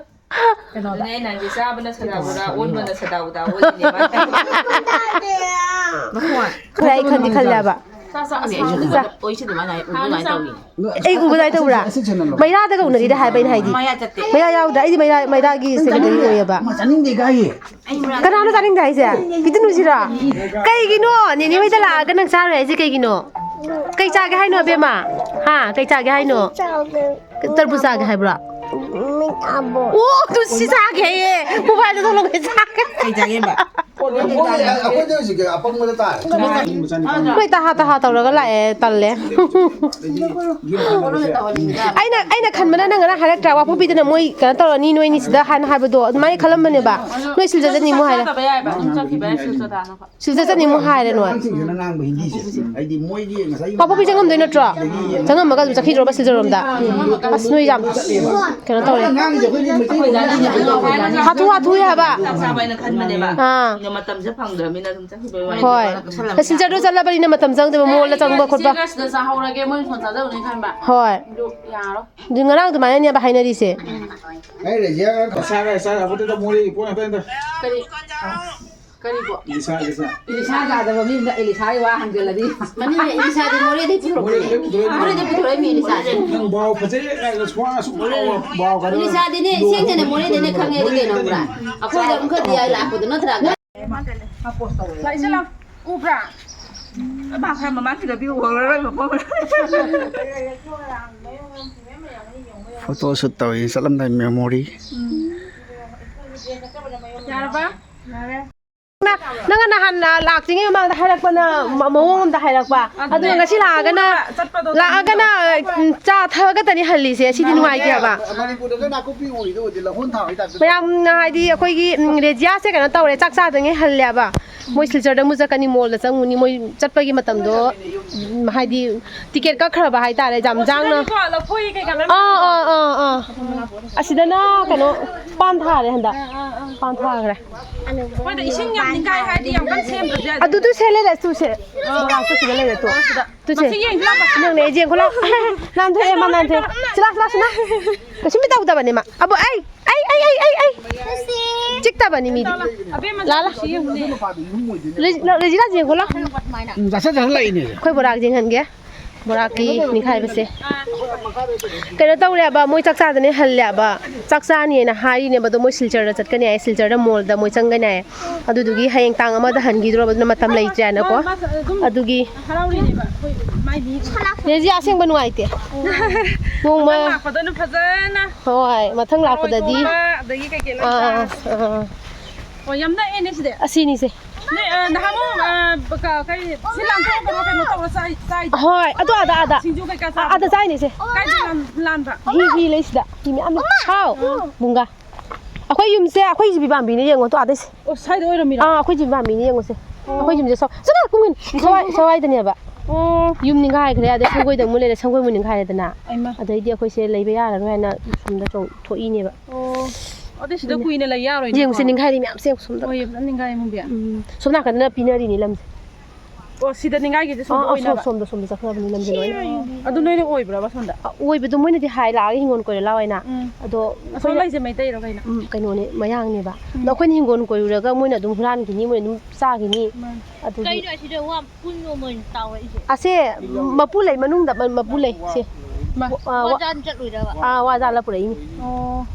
ꯀꯩꯅꯣꯗ꯫ ꯑꯗꯨꯅꯦ ꯑꯩꯅ ꯍꯥꯏꯁꯦ, ꯆꯥꯕꯅ ꯁꯗꯥ ꯎꯗꯥ, ꯑꯣꯟꯕꯅ ꯁꯗꯥ ꯎꯗꯥ ꯑꯣꯜꯂꯤꯅꯦ ꯃꯥ꯫ ꯈꯔ ꯑꯩ ꯈꯟꯗꯤ ꯈꯜꯂꯦꯕ꯫ ꯆꯥ, ꯆꯥ, ꯑꯁ, ꯈꯪꯗꯦ, ꯑꯩꯁꯨ ꯍꯥꯎꯅ ꯆꯥ꯫ ꯑꯗꯨꯃꯥꯏꯅ ꯎꯕ ꯑꯗꯨꯃꯥꯏꯅ ꯇꯧꯋꯤ꯫ ꯑꯩ ꯎꯕ ꯑꯗꯨꯃꯥꯏꯅ ꯇꯧꯕ꯭ꯔꯥ? ꯑꯁꯤ ꯆꯦꯅꯦꯜ ꯂꯣ꯫ ꯃꯩꯔꯥꯗꯒ ꯎꯅꯔꯤꯔ ꯍꯥꯏꯕ ꯑꯩꯅ ꯍꯥꯏꯗꯤ꯫ ꯃꯌꯥ ꯆꯠꯇꯦ꯫ ꯃꯌꯥ ꯌꯥꯎꯗ꯭ꯔꯥ? ꯑꯩꯗꯤ ꯃꯩꯔꯥ, ꯃꯩꯔꯥꯒꯤ ꯁꯦꯀ꯭ꯔꯦꯇꯔꯤ ꯑꯣꯏꯌꯦꯕ꯫ ꯑꯃ ꯆꯥꯅꯤꯡꯗꯦ ꯀꯥꯏꯌꯦ꯫ ꯀꯅꯥꯅꯣ ꯆꯥꯅꯤꯡꯗꯦ ꯍꯥꯏꯁꯦ? ꯄꯤꯇꯅꯨꯁꯤꯔꯣ? ꯀꯩꯒꯤꯅꯣ ꯅꯦꯅꯦ ꯍꯣꯏꯗ ꯂꯥꯛꯑꯒ ꯅꯪ ꯆꯥꯔꯣꯏ ꯍꯥꯏꯁꯦ ꯀꯩꯒꯤꯅꯣ? ꯀꯩ ꯆꯥꯒꯦ ꯍꯥꯏꯅꯣ, ꯑꯕꯦꯝꯃ? ꯍꯥ? ꯀꯩ ꯆꯥꯒꯦ ꯍꯥꯏꯅꯣ? ꯇꯔꯕꯨꯖ ꯆꯥꯒꯦ ꯍꯥꯏꯕ꯭ꯔꯣ? ꯑꯣ, ꯑꯗꯨ ꯁꯤ ꯆꯥꯒꯦ ꯍꯥꯏꯌꯦ꯫ ꯃꯣꯕꯥꯏꯜꯗ ꯊꯣꯛꯂꯛꯄ ꯆꯥꯒꯦ꯫ ꯀꯩ ꯆꯥꯒꯦꯕ? ꯃꯣꯏ, ꯑꯩꯈꯣꯏꯗꯤ ꯍꯧꯖꯤꯛ ꯑꯄꯪꯕꯗ ꯇꯥꯔꯦ꯫ ꯑꯩꯈꯣꯏ ꯇꯍꯥ ꯇꯍꯥ ꯇꯧꯔꯒ ꯂꯥꯛꯑꯦ, ꯇꯜꯂꯦ꯫ ꯑꯩꯅ, ꯑꯩꯅ ꯈꯟꯕꯅ ꯅꯪ ꯉꯔꯥꯡ ꯍꯥꯏꯔꯛꯇ꯭ꯔꯥ, ꯋꯥꯐꯨꯕꯤꯗꯅ ꯃꯣꯏ ꯀꯩꯅꯣ ꯇꯧꯔꯅꯤ, ꯅꯣꯏꯅꯤ ꯁꯤꯗ ꯍꯥꯏꯅ ꯍꯥꯏꯕꯗꯣ, ꯑꯗꯨꯃꯥꯏꯅ ꯈꯜꯂꯝꯕꯅꯦꯕ꯫ ꯅꯣꯏ ꯁꯤꯜ ꯆꯠꯆꯅꯤ ꯑꯃꯨꯛ ꯍꯥꯏꯔꯦ꯫ ꯆꯥꯗꯕ ꯌꯥꯏꯕ, ꯑꯗꯨꯝ ꯆꯠꯈꯤꯕ ꯌꯥꯏ, ꯁꯤꯜ ꯆꯠꯇꯅ꯫ ꯁꯤꯜ ꯆꯠꯆꯅꯤ ꯑꯃꯨꯛ ꯍꯥꯏꯔꯦ ꯅꯣꯏ꯫ ꯑꯉꯥꯡꯁꯤꯡꯁꯤꯅ ꯉꯥꯡꯕ ꯍꯤꯟꯗꯤꯁꯦ꯫ ꯍꯥꯏꯗꯤ ꯃꯣꯏꯗꯤ ꯉꯁꯥꯏ ꯋꯥꯐꯨꯕꯤ ꯆꯪꯉꯝꯗꯣꯏ ꯅꯠꯇ꯭ꯔꯣ? ꯆꯪꯉꯝꯃꯒ ꯑꯗꯨꯝ ꯆꯠꯈꯤꯗ꯭ꯔꯣꯕ ꯁꯤꯜ ꯆꯠꯂꯣꯝꯗ? ꯑꯁ, ꯅꯣꯏ ꯌꯥꯝ ꯀꯩꯅꯣ ꯇꯧꯔꯦ꯫ ꯉꯥꯡꯉꯤꯁꯦ ꯑꯩꯈꯣꯏꯗꯤ ꯃꯩꯇꯩ ꯍꯥꯊꯨ ꯍꯥꯊꯨ ꯍꯥꯏꯕ꯫ ꯆꯥꯛ ꯆꯥꯕ ꯍꯥꯏꯅ ꯈꯟꯕꯅꯦꯕ꯫ ꯑꯥ꯫ ꯑꯗꯣ ꯃꯇꯝꯁꯦ ꯐꯪꯗ꯭ꯔꯕꯅꯤꯅ ꯑꯗꯨꯝ ꯆꯠꯈꯤꯕꯩ ꯋꯥꯅꯤ꯫ ꯍꯣꯏ꯫ ꯁꯤꯜ ꯆꯠꯂꯣ ꯆꯠꯂꯕꯅꯤꯅ ꯃꯇꯝ ꯆꯪꯗꯦꯕ, ꯃꯣꯜꯗ ꯆꯪꯕ ꯈꯣꯠꯄ꯫ ꯏꯆꯦꯒ ꯁꯤꯗ ꯆꯥꯍꯧꯔꯒꯦ, ꯃꯣꯏꯅ ꯐꯣꯟ ꯆꯥꯖꯕꯅꯤ ꯈꯟꯕ꯫ ꯍꯣꯏ꯫ ꯑꯗꯨ ꯌꯥꯔꯣꯏ꯫ ꯑꯗꯨ ꯉꯔꯥꯡ ꯑꯗꯨꯃꯥꯏꯅꯅꯦꯕ ꯍꯥꯏꯅꯔꯤꯁꯦ꯫ ꯑꯩ ꯔꯦꯖꯤꯌꯥꯒ ꯆꯥꯔꯦ, ꯆꯥꯔꯦ, ꯑꯩꯈꯣꯏꯗ ꯃꯣꯔꯦꯒꯤ ꯄꯣꯠ ꯉꯥꯛꯇꯅꯤꯗ꯫ ꯀꯔꯤ? ꯀꯔꯤꯕꯣ? ꯏꯂꯤꯁꯥ, ꯏꯂꯤꯁꯥ꯫ ꯏꯂꯤꯁꯥ ꯌꯥꯗꯕ ꯃꯤꯅ ꯏꯂꯤꯁꯥꯒꯤ ꯋꯥ ꯍꯪꯖꯜꯂꯗꯤ꯫ ꯃꯅꯤꯡꯗ ꯏꯂꯤꯁꯥꯗꯤ ꯃꯣꯔꯦꯗꯒꯤ ꯄꯨꯊꯣꯔꯛꯄꯅꯦ꯫ ꯃꯣꯔꯦꯗꯒꯤ ꯄꯨꯊꯣꯔꯛꯏꯅꯦ꯫ ꯃꯣꯔꯦꯗꯒꯤ ꯄꯨꯊꯣꯔꯛꯏꯅꯦ ꯏꯂꯤꯁꯥꯁꯦ꯫ ꯅꯪ ꯚꯥꯎ ꯐꯖꯩ ꯀꯥꯏꯅ ꯁꯨꯃꯥꯡ ꯑꯁꯨꯛ ꯐꯥꯎꯕ ꯚꯥꯎ ꯀꯥꯏꯅ ꯏꯂꯤꯁꯥꯗꯤꯅꯦ ꯏꯁꯦꯡ ꯁꯦꯡꯅ ꯃꯣꯔꯦꯗꯩꯅꯦ ꯈꯪꯉꯦ ꯑꯩꯗꯤ ꯀꯩꯅꯣ ꯈꯪꯕ꯭ꯔꯥ? ꯑꯩꯈꯣꯏꯗ ꯑꯃꯨꯛꯈꯛꯇꯤ ꯌꯥꯏ ꯂꯥꯛꯄꯗꯣ ꯅꯠꯇ꯭ꯔꯥ? ꯂꯥꯛꯏꯁꯦ ꯂꯥꯎ꯫ ꯎꯕ꯭ꯔꯥ? ꯑꯃ ꯈꯔ ꯃꯃꯥꯡ ꯊꯤꯟꯗꯕꯤ ꯎꯍꯧꯔꯔꯣꯏ ꯃꯐꯝ꯫ ꯐꯣꯇꯣ ꯁꯨꯠ ꯇꯧꯔꯤ ꯆꯠꯂꯝꯗꯥꯏ ꯃꯦꯃꯣꯔꯤ꯫ ꯌꯥꯔꯕ? ꯌꯥꯔꯦ꯫ ꯅꯪꯅ ꯅꯍꯥꯟ ꯂꯥꯛꯇ꯭ꯔꯤꯉꯩ ꯃꯃꯥꯡꯗ ꯍꯥꯏꯔꯛꯄꯅ ꯃ-, ꯃꯑꯣꯡ ꯑꯃꯗ ꯍꯥꯏꯔꯛꯄ꯫ ꯑꯗꯨꯒ ꯉꯁꯤ ꯂꯥꯛꯑꯒꯅ, ꯆꯠꯄꯗꯣ ꯂꯥꯛꯑꯒꯅ, ꯎꯝ, ꯆꯥ ꯊꯛꯑꯒꯇꯅꯤ ꯍꯜꯂꯤꯁꯦ꯫ ꯁꯤꯗꯤ ꯅꯨꯡꯉꯥꯏꯇꯦ ꯍꯥꯏꯕ꯫ ꯃꯅꯤꯄꯨꯔꯗꯁꯨ ꯅꯥꯀꯨꯞꯄꯤ ꯎꯔꯤꯗꯣ ꯎꯗꯦ, ꯂꯧꯍꯣꯟ ꯊꯥꯕꯒꯤ ꯇꯥꯏꯞꯇ꯫ ꯃꯌꯥꯝꯅ ꯍꯥꯏꯗꯤ ꯑꯩꯈꯣꯏꯒꯤ, ꯎꯝ, ꯔꯦꯖꯤꯌꯥꯁꯦ ꯀꯩꯅꯣ ꯇꯧꯔꯦ, ꯆꯥꯛ ꯆꯥꯗ꯭ꯔꯤꯉꯩ ꯍꯜꯂꯦꯕ꯫ ꯃꯣꯏ ꯁꯤꯜꯆꯔꯗ ꯑꯃꯨꯛ ꯆꯠꯀꯅꯤ, ꯃꯣꯜꯗ ꯆꯪꯉꯨꯅꯤ, ꯃꯣꯏ ꯆꯠꯄꯒꯤ ꯃꯇꯝꯗꯣ, ꯎꯝ, ꯍꯥꯏꯗꯤ ꯇꯤꯀꯦꯠ ꯀꯛꯈ꯭ꯔꯕ ꯍꯥꯏꯇꯥꯔꯦ, ꯌꯥꯝ ꯖꯥꯡꯅ꯫ ꯁꯤꯗꯅꯤꯀꯣ ꯂꯐꯣꯏ ꯀꯩꯀꯥ ꯃꯌꯥꯝ ꯑꯥ, ꯑꯥ, ꯑꯥ, ꯑꯥ꯫ ꯑꯁꯤꯗꯅ ꯀꯩꯅꯣ ꯄꯥꯟ ꯊꯥꯔꯦ ꯍꯟꯗꯛ꯫ ꯑꯥ, ꯑꯥ, ꯑꯥ꯫ ꯄꯥꯟ ꯊꯥꯈ꯭ꯔꯦ꯫ ꯍꯣꯏꯗ, ꯏꯁꯤꯡ ꯌꯥꯝ ꯅꯤꯡꯈꯥꯏ ꯍꯥꯏꯔꯗꯤ ꯌꯥꯝ ꯀꯟꯅ ꯁꯦꯝꯗ꯭ꯔꯁꯨ ꯌꯥꯏꯗ꯫ ꯑꯗꯨꯗꯨ ꯁꯦ ꯂꯩꯔꯦ, ꯇꯨ ꯁꯦ꯫ ꯑꯥ꯫ ꯕꯣꯔꯥꯛꯇꯣ ꯁꯤꯗ ꯂꯩꯔꯦ, ꯇꯨ꯫ ꯑꯣ, ꯁꯤꯗ꯫ ꯇꯨ ꯁꯦ꯫ ꯃꯁꯤ ꯌꯦꯡꯁꯤ ꯂꯥꯎ꯫ ꯅꯪꯅꯦ, ꯑꯩ ꯌꯦꯡꯈꯣ ꯂꯥꯎ꯫ ꯅꯥꯟꯊꯣꯛꯑꯦ, ꯃꯥ ꯅꯥꯟꯊꯣꯛꯑꯦ꯫ ꯁꯤ ꯂꯥꯎ, ꯁꯤ ꯂꯥꯎ, ꯁꯤ ꯂꯥꯎ꯫ ꯀꯩꯁꯨꯝ ꯇꯧꯗꯕꯅꯦ ꯃꯥ꯫ ꯑꯕꯣ, ꯑꯩ, ꯑꯩ, ꯑꯩ꯫ ꯆꯤꯛꯇꯕꯅꯤ ꯃꯤꯗꯤ꯫ ꯑꯕꯦꯝꯃ, ꯂꯥ, ꯂꯥ꯫ ꯁꯤ ꯌꯦꯡꯉꯨꯅꯦ꯫ ꯔꯦꯖꯤ-, ꯔꯦꯖꯤꯅꯥ ꯌꯦꯡꯈꯣ ꯂꯥꯎ꯫ ꯎꯝ, ꯆꯥꯁꯟ ꯆꯥꯁꯟ ꯂꯥꯛꯏꯅꯦ꯫ ꯑꯩꯈꯣꯏ ꯕꯣꯔꯥꯛ ꯌꯦꯡꯍꯟꯒꯦ꯫ ꯕꯣꯔꯥꯛꯀꯤ ꯅꯤꯡꯈꯥꯏꯕꯁꯦ꯫ ꯀꯩꯅꯣ ꯇꯧꯔꯦꯕ, ꯃꯣꯏ ꯆꯥꯛ ꯆꯥꯗꯅ ꯍꯜꯂꯦꯕ꯫ ꯆꯥꯛ ꯆꯥꯅꯤꯅ ꯍꯥꯏꯔꯤꯅꯦꯕ, ꯑꯗꯣ ꯃꯣꯏ ꯁꯤꯜꯆꯔꯗ ꯆꯠꯀꯅꯤ ꯍꯥꯏꯌꯦ, ꯁꯤꯜꯆꯔꯗ ꯃꯣꯜꯗ ꯃꯣꯏ ꯆꯪꯒꯅꯤ ꯍꯥꯏꯌꯦ꯫ ꯑꯗꯨꯗꯨꯒꯤ ꯍꯌꯦꯡ ꯇꯥꯡ ꯑꯃꯗ ꯍꯟꯈꯤꯗ꯭ꯔꯣꯕ, ꯑꯗꯨꯅ ꯃꯇꯝ ꯂꯩꯇ꯭ꯔꯦꯅꯀꯣ꯫ ꯃꯥ, ꯃꯥ ꯑꯗꯨꯝ ꯑꯗꯨꯒꯤ ꯍꯔꯥꯎꯔꯤꯅꯦꯕ, ꯑꯩꯈꯣꯏ ꯃꯥꯏ ꯃꯤ꯫ ꯔꯦꯖꯤ ꯑꯁꯦꯡꯕ ꯅꯨꯡꯉꯥꯏꯇꯦ꯫ ꯅꯣꯡꯃ ꯂꯥꯛꯄꯗ ꯑꯗꯨꯝ ꯐꯖꯅ ꯍꯣꯏ, ꯃꯊꯪ ꯊꯔꯣꯏ ꯂꯥꯛꯄꯗꯗꯤ꯫ ꯊꯣꯡꯕ, ꯑꯗꯒꯤ ꯀꯩꯀꯩ ꯂꯣꯏ ꯑꯥ, ꯆꯥꯔꯁꯤ꯫ ꯑꯥ, ꯑꯥ꯫ ꯑꯣ, ꯌꯥꯝ ꯅꯛꯑꯦꯅꯦ ꯁꯤꯗꯤ꯫ ꯑꯁꯤꯅꯤꯁꯦ꯫ ꯅꯣꯏ, ꯑ, ꯅꯍꯥꯟꯃꯨꯛ, ꯑ, ꯕ-, ꯀ-, ꯀꯔꯤ, ꯁꯤ ꯂꯥꯟꯊꯣꯛꯑꯝꯕꯗꯣ ꯀꯩꯅꯣ ꯇꯧꯔ ꯆꯥꯏ-, ꯆꯥꯏꯗꯣ? ꯍꯣꯏ, ꯑꯗꯨ ꯑꯥꯗ, ꯑꯥꯗ꯫ ꯁꯤꯡꯖꯨ ꯀꯩꯀꯥ ꯑꯥ, ꯑꯥꯗ ꯆꯥꯕꯗꯣ? ꯆꯥꯏꯅꯦ ꯏꯆꯦ꯫ ꯀꯥꯏꯗ ꯂꯥꯟ-, ꯂꯥꯟꯕ? ꯍꯤ, ꯍꯤ ꯂꯩꯁꯤꯗ꯫ ꯍꯤ ꯃꯌꯥꯝ ꯂꯩ꯫ ꯍꯥꯎ, ꯑꯥ꯫ ꯕꯨꯡꯒꯥ꯫ ꯑꯩꯈꯣꯏ ꯌꯨꯝꯁꯦ, ꯑꯩꯈꯣꯏ ꯌꯨꯝ ꯄꯥꯝꯕꯤꯅꯦ, ꯌꯦꯡꯉꯣ, ꯇꯣ ꯑꯥꯗꯩꯁꯦ꯫ ꯑꯣ, ꯁ꯭ꯋꯥꯏꯗ ꯑꯣꯏꯔꯝꯃꯤꯔꯣ? ꯑꯥ, ꯑꯩꯈꯣꯏ ꯌꯨꯝ ꯄꯥꯝꯕꯤꯅꯦ, ꯌꯦꯡꯉꯣꯁꯦ꯫ ꯑꯣ꯫ ꯑꯩꯈꯣꯏ ꯌꯨꯝꯁꯦ ꯁꯣ-, ꯁꯣꯝꯗ ꯀꯨꯝꯒꯤꯅꯤ꯫ ꯁꯣ-, ꯁꯋꯥꯏꯗꯅꯦꯕ꯫ ꯑꯣ꯫ ꯌꯨꯝ ꯅꯤꯡꯈꯥꯏꯈ꯭ꯔꯦ, ꯑꯗꯩ ꯁꯪꯒꯣꯏꯗ ꯑꯃꯨꯛ ꯂꯩꯔꯦ, ꯁꯪꯒꯣꯏ ꯑꯃꯨꯛ ꯅꯤꯡꯈꯥꯏꯔꯦꯗꯅ꯫ ꯑꯩꯃ꯫ ꯑꯗꯩꯗꯤ ꯑꯩꯈꯣꯏꯁꯦ ꯂꯩꯕ ꯌꯥꯔꯔꯣꯏ ꯍꯥꯏꯅ ꯁꯣꯝꯗ ꯆꯣꯡ-, ꯊꯣꯛꯏꯅꯦꯕ꯫ ꯑꯣ꯫ ꯑꯗꯨ ꯁꯤꯗ ꯀꯨꯏꯅ ꯂꯩ ꯌꯥꯔꯣꯏꯅꯦꯀꯣ? ꯌꯦꯡꯉꯨꯁꯦ, ꯅꯤꯡꯈꯥꯏꯔꯤ ꯃꯌꯥꯝꯁꯦ ꯌꯦꯡꯉꯨ ꯁꯣꯝꯗ꯫ ꯍꯣꯏ, ꯐꯖꯅ ꯅꯤꯡꯈꯥꯏ ꯏꯃꯨꯡꯗꯤ꯫ ꯎꯝ꯫ ꯁꯣꯝ ꯅꯥꯀꯟꯗꯅ ꯄꯤꯅꯔꯤꯅꯤ ꯂꯝꯁꯦ꯫ ꯑꯣ, ꯁꯤꯗ ꯅꯤꯡꯈꯥꯏꯒꯤꯁꯦ ꯁꯣꯝꯗ ꯑꯥ, ꯑꯥ, ꯁꯣꯝ-, ꯑꯣꯏꯅꯕ? ꯁꯣꯝꯗ, ꯁꯣꯝꯗ ꯆꯠꯈ꯭ꯔꯕꯅꯤ ꯂꯝꯁꯦ ꯂꯣꯏꯅ꯫ ꯑꯗꯨ ꯅꯣꯏꯅ ꯑꯣꯏꯕ꯭ꯔꯕ ꯁꯣꯝꯗ? ꯑ, ꯑꯣꯏꯕꯗꯣ ꯃꯣꯏꯅꯗꯤ ꯍꯥꯏ ꯂꯥꯛꯑꯒ ꯍꯤꯡꯒꯣꯜ ꯀꯣꯏꯔ ꯂꯥꯎ ꯍꯥꯏꯅ꯫ ꯎꯝ꯫ ꯑꯗꯣ ꯑꯁꯣꯝ ꯑꯩꯈꯣꯏꯅ ꯂꯩꯁꯦ ꯃꯩꯇꯩꯔꯣ ꯀꯩꯅꯣ? ꯎꯝ, ꯀꯩꯅꯣꯅꯦ, ꯃꯌꯥꯡꯅꯦꯕ꯫ ꯎꯝ꯫ ꯑꯗꯣ ꯑꯩꯈꯣꯏꯅ ꯍꯤꯡꯒꯣꯜ ꯀꯣꯏꯔꯨꯔꯒ ꯃꯣꯏꯅ ꯑꯗꯨꯝ ꯍꯨꯔꯥꯟꯈꯤꯅꯤ, ꯃꯣꯏꯅ ꯑꯗꯨꯝ ꯆꯥꯈꯤꯅꯤ꯫ ꯃꯥꯅꯤ꯫ ꯑꯗꯨꯒꯤ ꯀꯩꯅꯣ ꯑꯁꯤꯗ ꯋꯥ ꯄꯨꯟ ꯑꯣꯏꯅ ꯇꯥꯎꯔꯛꯏꯁꯦ? ꯑꯁꯦ ꯃꯄꯨ ꯂꯩ, ꯃꯅꯨꯡꯗ ꯃ-, ꯃꯄꯨ ꯂꯩ, ꯁꯦ꯫ ꯃꯥ꯫ ꯑ, ꯋꯥ-, ꯋꯥꯖꯥꯟ ꯆꯠꯂꯨꯏꯔꯕ? ꯑꯥ, ꯋꯥꯖꯥꯟꯂ ꯄꯨꯔꯛꯏꯅꯤ꯫ ꯑꯣ꯫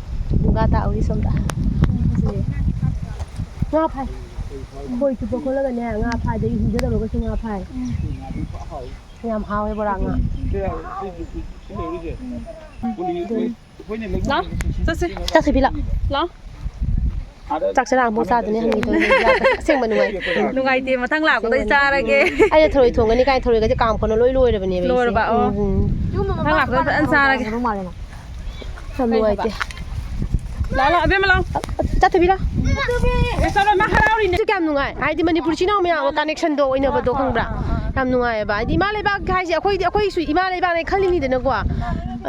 ꯐꯨꯡꯒꯥ ꯇꯥꯍꯧꯔꯤ ꯁꯣꯝꯗ꯫ ꯉꯥ ꯐꯥꯏ꯫ ꯈꯣꯏ ꯆꯨꯞꯄ ꯈꯣꯠꯂꯒꯅꯦ, ꯉꯥ ꯐꯥꯏ, ꯑꯗꯒꯤ ꯍꯤꯗ ꯇꯧꯔꯒꯁꯨ ꯉꯥ ꯐꯥꯏ꯫ ꯎꯝ꯫ ꯌꯥꯝ ꯍꯥꯎꯋꯦ ꯕꯣꯔꯥ ꯉꯥ꯫ ꯂꯥꯎ, ꯆꯠꯁꯤ꯫ ꯆꯥꯛ ꯊꯤꯕꯤ ꯂꯥꯎ꯫ ꯂꯥꯎ꯫ ꯆꯥꯛ ꯆꯔꯥ ꯑꯃꯐꯥꯎ ꯆꯥꯗꯅ ꯍꯟꯈꯤꯗꯣꯏꯅꯦ꯫ ꯑꯁꯦꯡꯕ ꯅꯨꯡꯉꯥꯏꯇꯦ꯫ ꯅꯨꯡꯉꯥꯏꯇꯦ, ꯃꯊꯪ ꯂꯥꯛꯄꯗ ꯑꯩ ꯆꯥꯔꯒꯦ꯫ ꯑꯩꯅ ꯊꯔꯣꯏ ꯊꯣꯡꯒꯅꯤ ꯀꯥꯏꯅ ꯊꯔꯣꯏꯒꯁꯦ ꯀꯥꯝ ꯈꯣꯠꯅ ꯂꯣꯏ ꯂꯣꯏꯔꯕꯅꯦꯕ ꯑꯩꯁꯦ꯫ ꯂꯣꯏꯔꯕ? ꯑꯣ꯫ ꯎꯝ, ꯎꯝ꯫ ꯃꯊꯪ ꯂꯥꯛꯄꯗ ꯐꯖꯅ ꯆꯥꯔꯒꯦ꯫ ꯌꯥꯝ ꯅꯨꯡꯉꯥꯏꯇꯦ꯫ ꯂꯥꯛꯑꯣ, ꯂꯥꯛꯑꯣ, ꯑꯕꯦꯝꯃ, ꯂꯥꯛꯑꯣ꯫ ꯆꯠꯇꯕꯤꯔ? ꯑꯦ, ꯆꯠꯂꯣ, ꯃꯥ ꯍꯔꯥꯎꯔꯤꯅꯦ꯫ ꯁꯤ ꯀꯌꯥꯝ ꯅꯨꯡꯉꯥꯏ, ꯍꯥꯏꯗꯤ ꯃꯅꯤꯄꯨꯔ ꯏꯆꯤꯟ ꯏꯅꯥꯎ ꯃꯌꯥꯝꯒ connectionꯗꯣ ꯑꯣꯏꯅꯕꯗꯣ, ꯈꯪꯕ꯭ꯔꯥ? ꯌꯥꯝ ꯅꯨꯡꯉꯥꯏꯌꯦꯕ, ꯍꯥꯏꯗꯤ ꯏꯃꯥ ꯂꯩꯕꯥꯛ ꯍꯥꯏꯁꯦ ꯑꯩꯈꯣꯏꯗꯤ, ꯑꯩꯈꯣꯏꯁꯨ ꯏꯃꯥ ꯂꯩꯕꯥꯛꯅꯦ ꯈꯜꯂꯤꯅꯤꯗꯅꯀꯣ,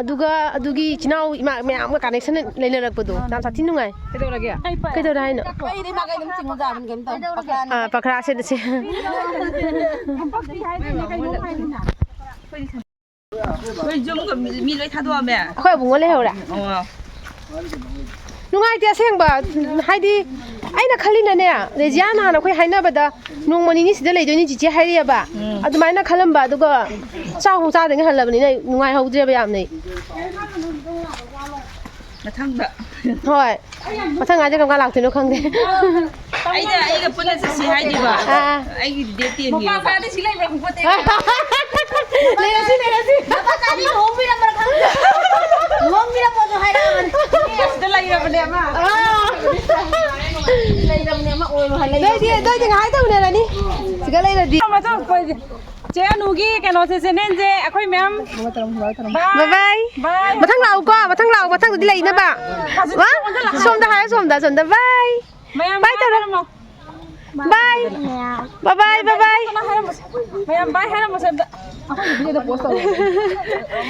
ꯑꯗꯨꯒ ꯑꯗꯨꯒꯤ ꯏꯆꯤꯟ ꯏꯅꯥꯎ ꯏꯃꯥ ꯃꯌꯥꯝꯒ connection ꯂꯩꯅꯔꯛꯄꯗꯣ ꯌꯥꯝ ꯁꯥꯊꯤ ꯅꯨꯡꯉꯥꯏ꯫ ꯀꯩꯗꯧꯔꯒꯦ? ꯀꯩꯗꯧꯔꯦ ꯍꯥꯏꯅꯣ? ꯑꯩꯗꯤ ꯃꯥꯒ ꯑꯗꯨꯝ ꯆꯤꯡꯉꯨ ꯌꯥꯕꯅꯤ, ꯀꯩꯝ ꯇꯧꯔꯣꯏ꯫ ꯄꯀꯔꯥꯅꯤ꯫ ꯑꯥ, ꯄꯀꯔꯥ ꯁꯦꯠꯂꯁꯦ꯫ ꯅꯣꯏ ꯌꯨꯝꯒ ꯃꯤ, ꯃꯤ ꯂꯣꯏ ꯊꯥꯗꯣꯛꯑꯝꯃꯦ? ꯑꯩꯈꯣꯏ ꯑꯕꯨꯡꯉꯣ ꯂꯩꯍꯧꯔꯦ꯫ ꯑꯣ꯫ ꯅꯨꯡꯉꯥꯏꯇꯦ ꯑꯁꯦꯡꯕ, ꯍꯥꯏꯗꯤ ꯑꯩꯅ ꯈꯜꯂꯤꯅꯅꯦ, ꯔꯦꯖꯤꯌꯥ ꯅꯍꯥꯟ ꯑꯩꯈꯣꯏ ꯍꯥꯏꯅꯕꯗ ꯅꯣꯡꯃ ꯅꯤꯅꯤ ꯁꯤꯗ ꯂꯩꯗꯣꯏꯅꯤ ꯆꯤꯆꯦ ꯍꯥꯏꯔꯤꯑꯕ꯫ ꯎꯝ꯫ ꯑꯗꯨꯃꯥꯏꯅ ꯈꯜꯂꯝꯕ, ꯑꯗꯨꯒ ꯆꯥꯛ ꯑꯃꯨꯛ ꯆꯥꯗꯉꯩ ꯍꯜꯂꯕꯅꯤꯅ ꯑꯩ ꯅꯨꯡꯉꯥꯏꯍꯧꯗ꯭ꯔꯦꯕ ꯌꯥꯝꯅ ꯑꯩ꯫ ꯃꯊꯪꯗ꯫ ꯍꯣꯏ꯫ ꯃꯊꯪ ꯍꯥꯏꯁꯦ ꯀꯔꯝ ꯀꯥꯟ ꯂꯥꯛꯇꯣꯏꯅꯣ ꯈꯪꯗꯦ꯫ ꯑꯩꯅ, ꯑꯩꯒ ꯄꯨꯟꯅ ꯆꯠꯁꯤ ꯍꯥꯏꯗꯨꯕ꯫ ꯑꯥ꯫ ꯑꯩꯒꯤꯗꯤ date tenꯒꯤ꯫ ꯂꯩꯔꯁꯤ, ꯂꯩꯔꯁꯤ꯫ ꯂꯨꯍꯣꯡꯕꯤꯔꯝꯕ꯭ꯔꯥ ꯈꯪꯗꯦ꯫ ꯂꯨꯍꯣꯡꯕꯤꯔꯝꯃꯣꯁꯨ ꯍꯥꯏꯔꯛꯑꯕꯅꯤ꯫ ꯑꯁꯤꯗ ꯂꯩꯔꯕꯅꯦ ꯑꯃ꯫ ꯑꯥ꯫ ꯂꯩꯔꯕꯅꯦ ꯑꯃ, ꯑꯣꯏꯔꯣ ꯍꯥꯏ, ꯂꯩꯔꯕꯅꯦ꯫ ꯅꯣꯏꯗꯤ, ꯅꯣꯏꯗꯤ ꯉꯥꯏ ꯇꯧꯅꯔꯅꯤ꯫ ꯁꯤꯗ ꯂꯩꯔꯗꯤ꯫ ꯆꯦ ꯑꯅꯨꯒꯤ ꯀꯩꯅꯣꯁꯦ, channelꯁꯦ ꯑꯩꯈꯣꯏ ꯃꯌꯥꯝ꯫ Bye bye꯫ Bye꯫ ꯃꯊꯪ ꯂꯥꯛꯎꯀꯣ, ꯃꯊꯪ ꯂꯥꯛꯎ, ꯃꯊꯪꯗꯗꯤ ꯂꯩꯅꯕ꯫ ꯍꯧꯖꯤꯛ ꯋꯥ? ꯁꯣꯝꯗ ꯍꯥꯏꯌꯣ, ꯁꯣꯝꯗ, ꯁꯣꯝꯗ꯫ Bye꯫ ꯃꯌꯥꯝ bye ꯇꯧꯔꯣ꯫ ꯍꯥꯏꯔꯝꯃꯣ꯫ Bye꯫ Bye bye, bye bye꯫ ꯀꯅꯥ ꯍꯥꯏꯔꯝꯃꯣꯁꯦ? ꯃꯌꯥꯝ bye ꯍꯥꯏꯔꯝꯃꯣꯁꯦ ꯑꯝꯇ꯫ ꯑꯩꯈꯣꯏꯒꯤ videoꯗ post ꯇꯧꯔꯣ꯫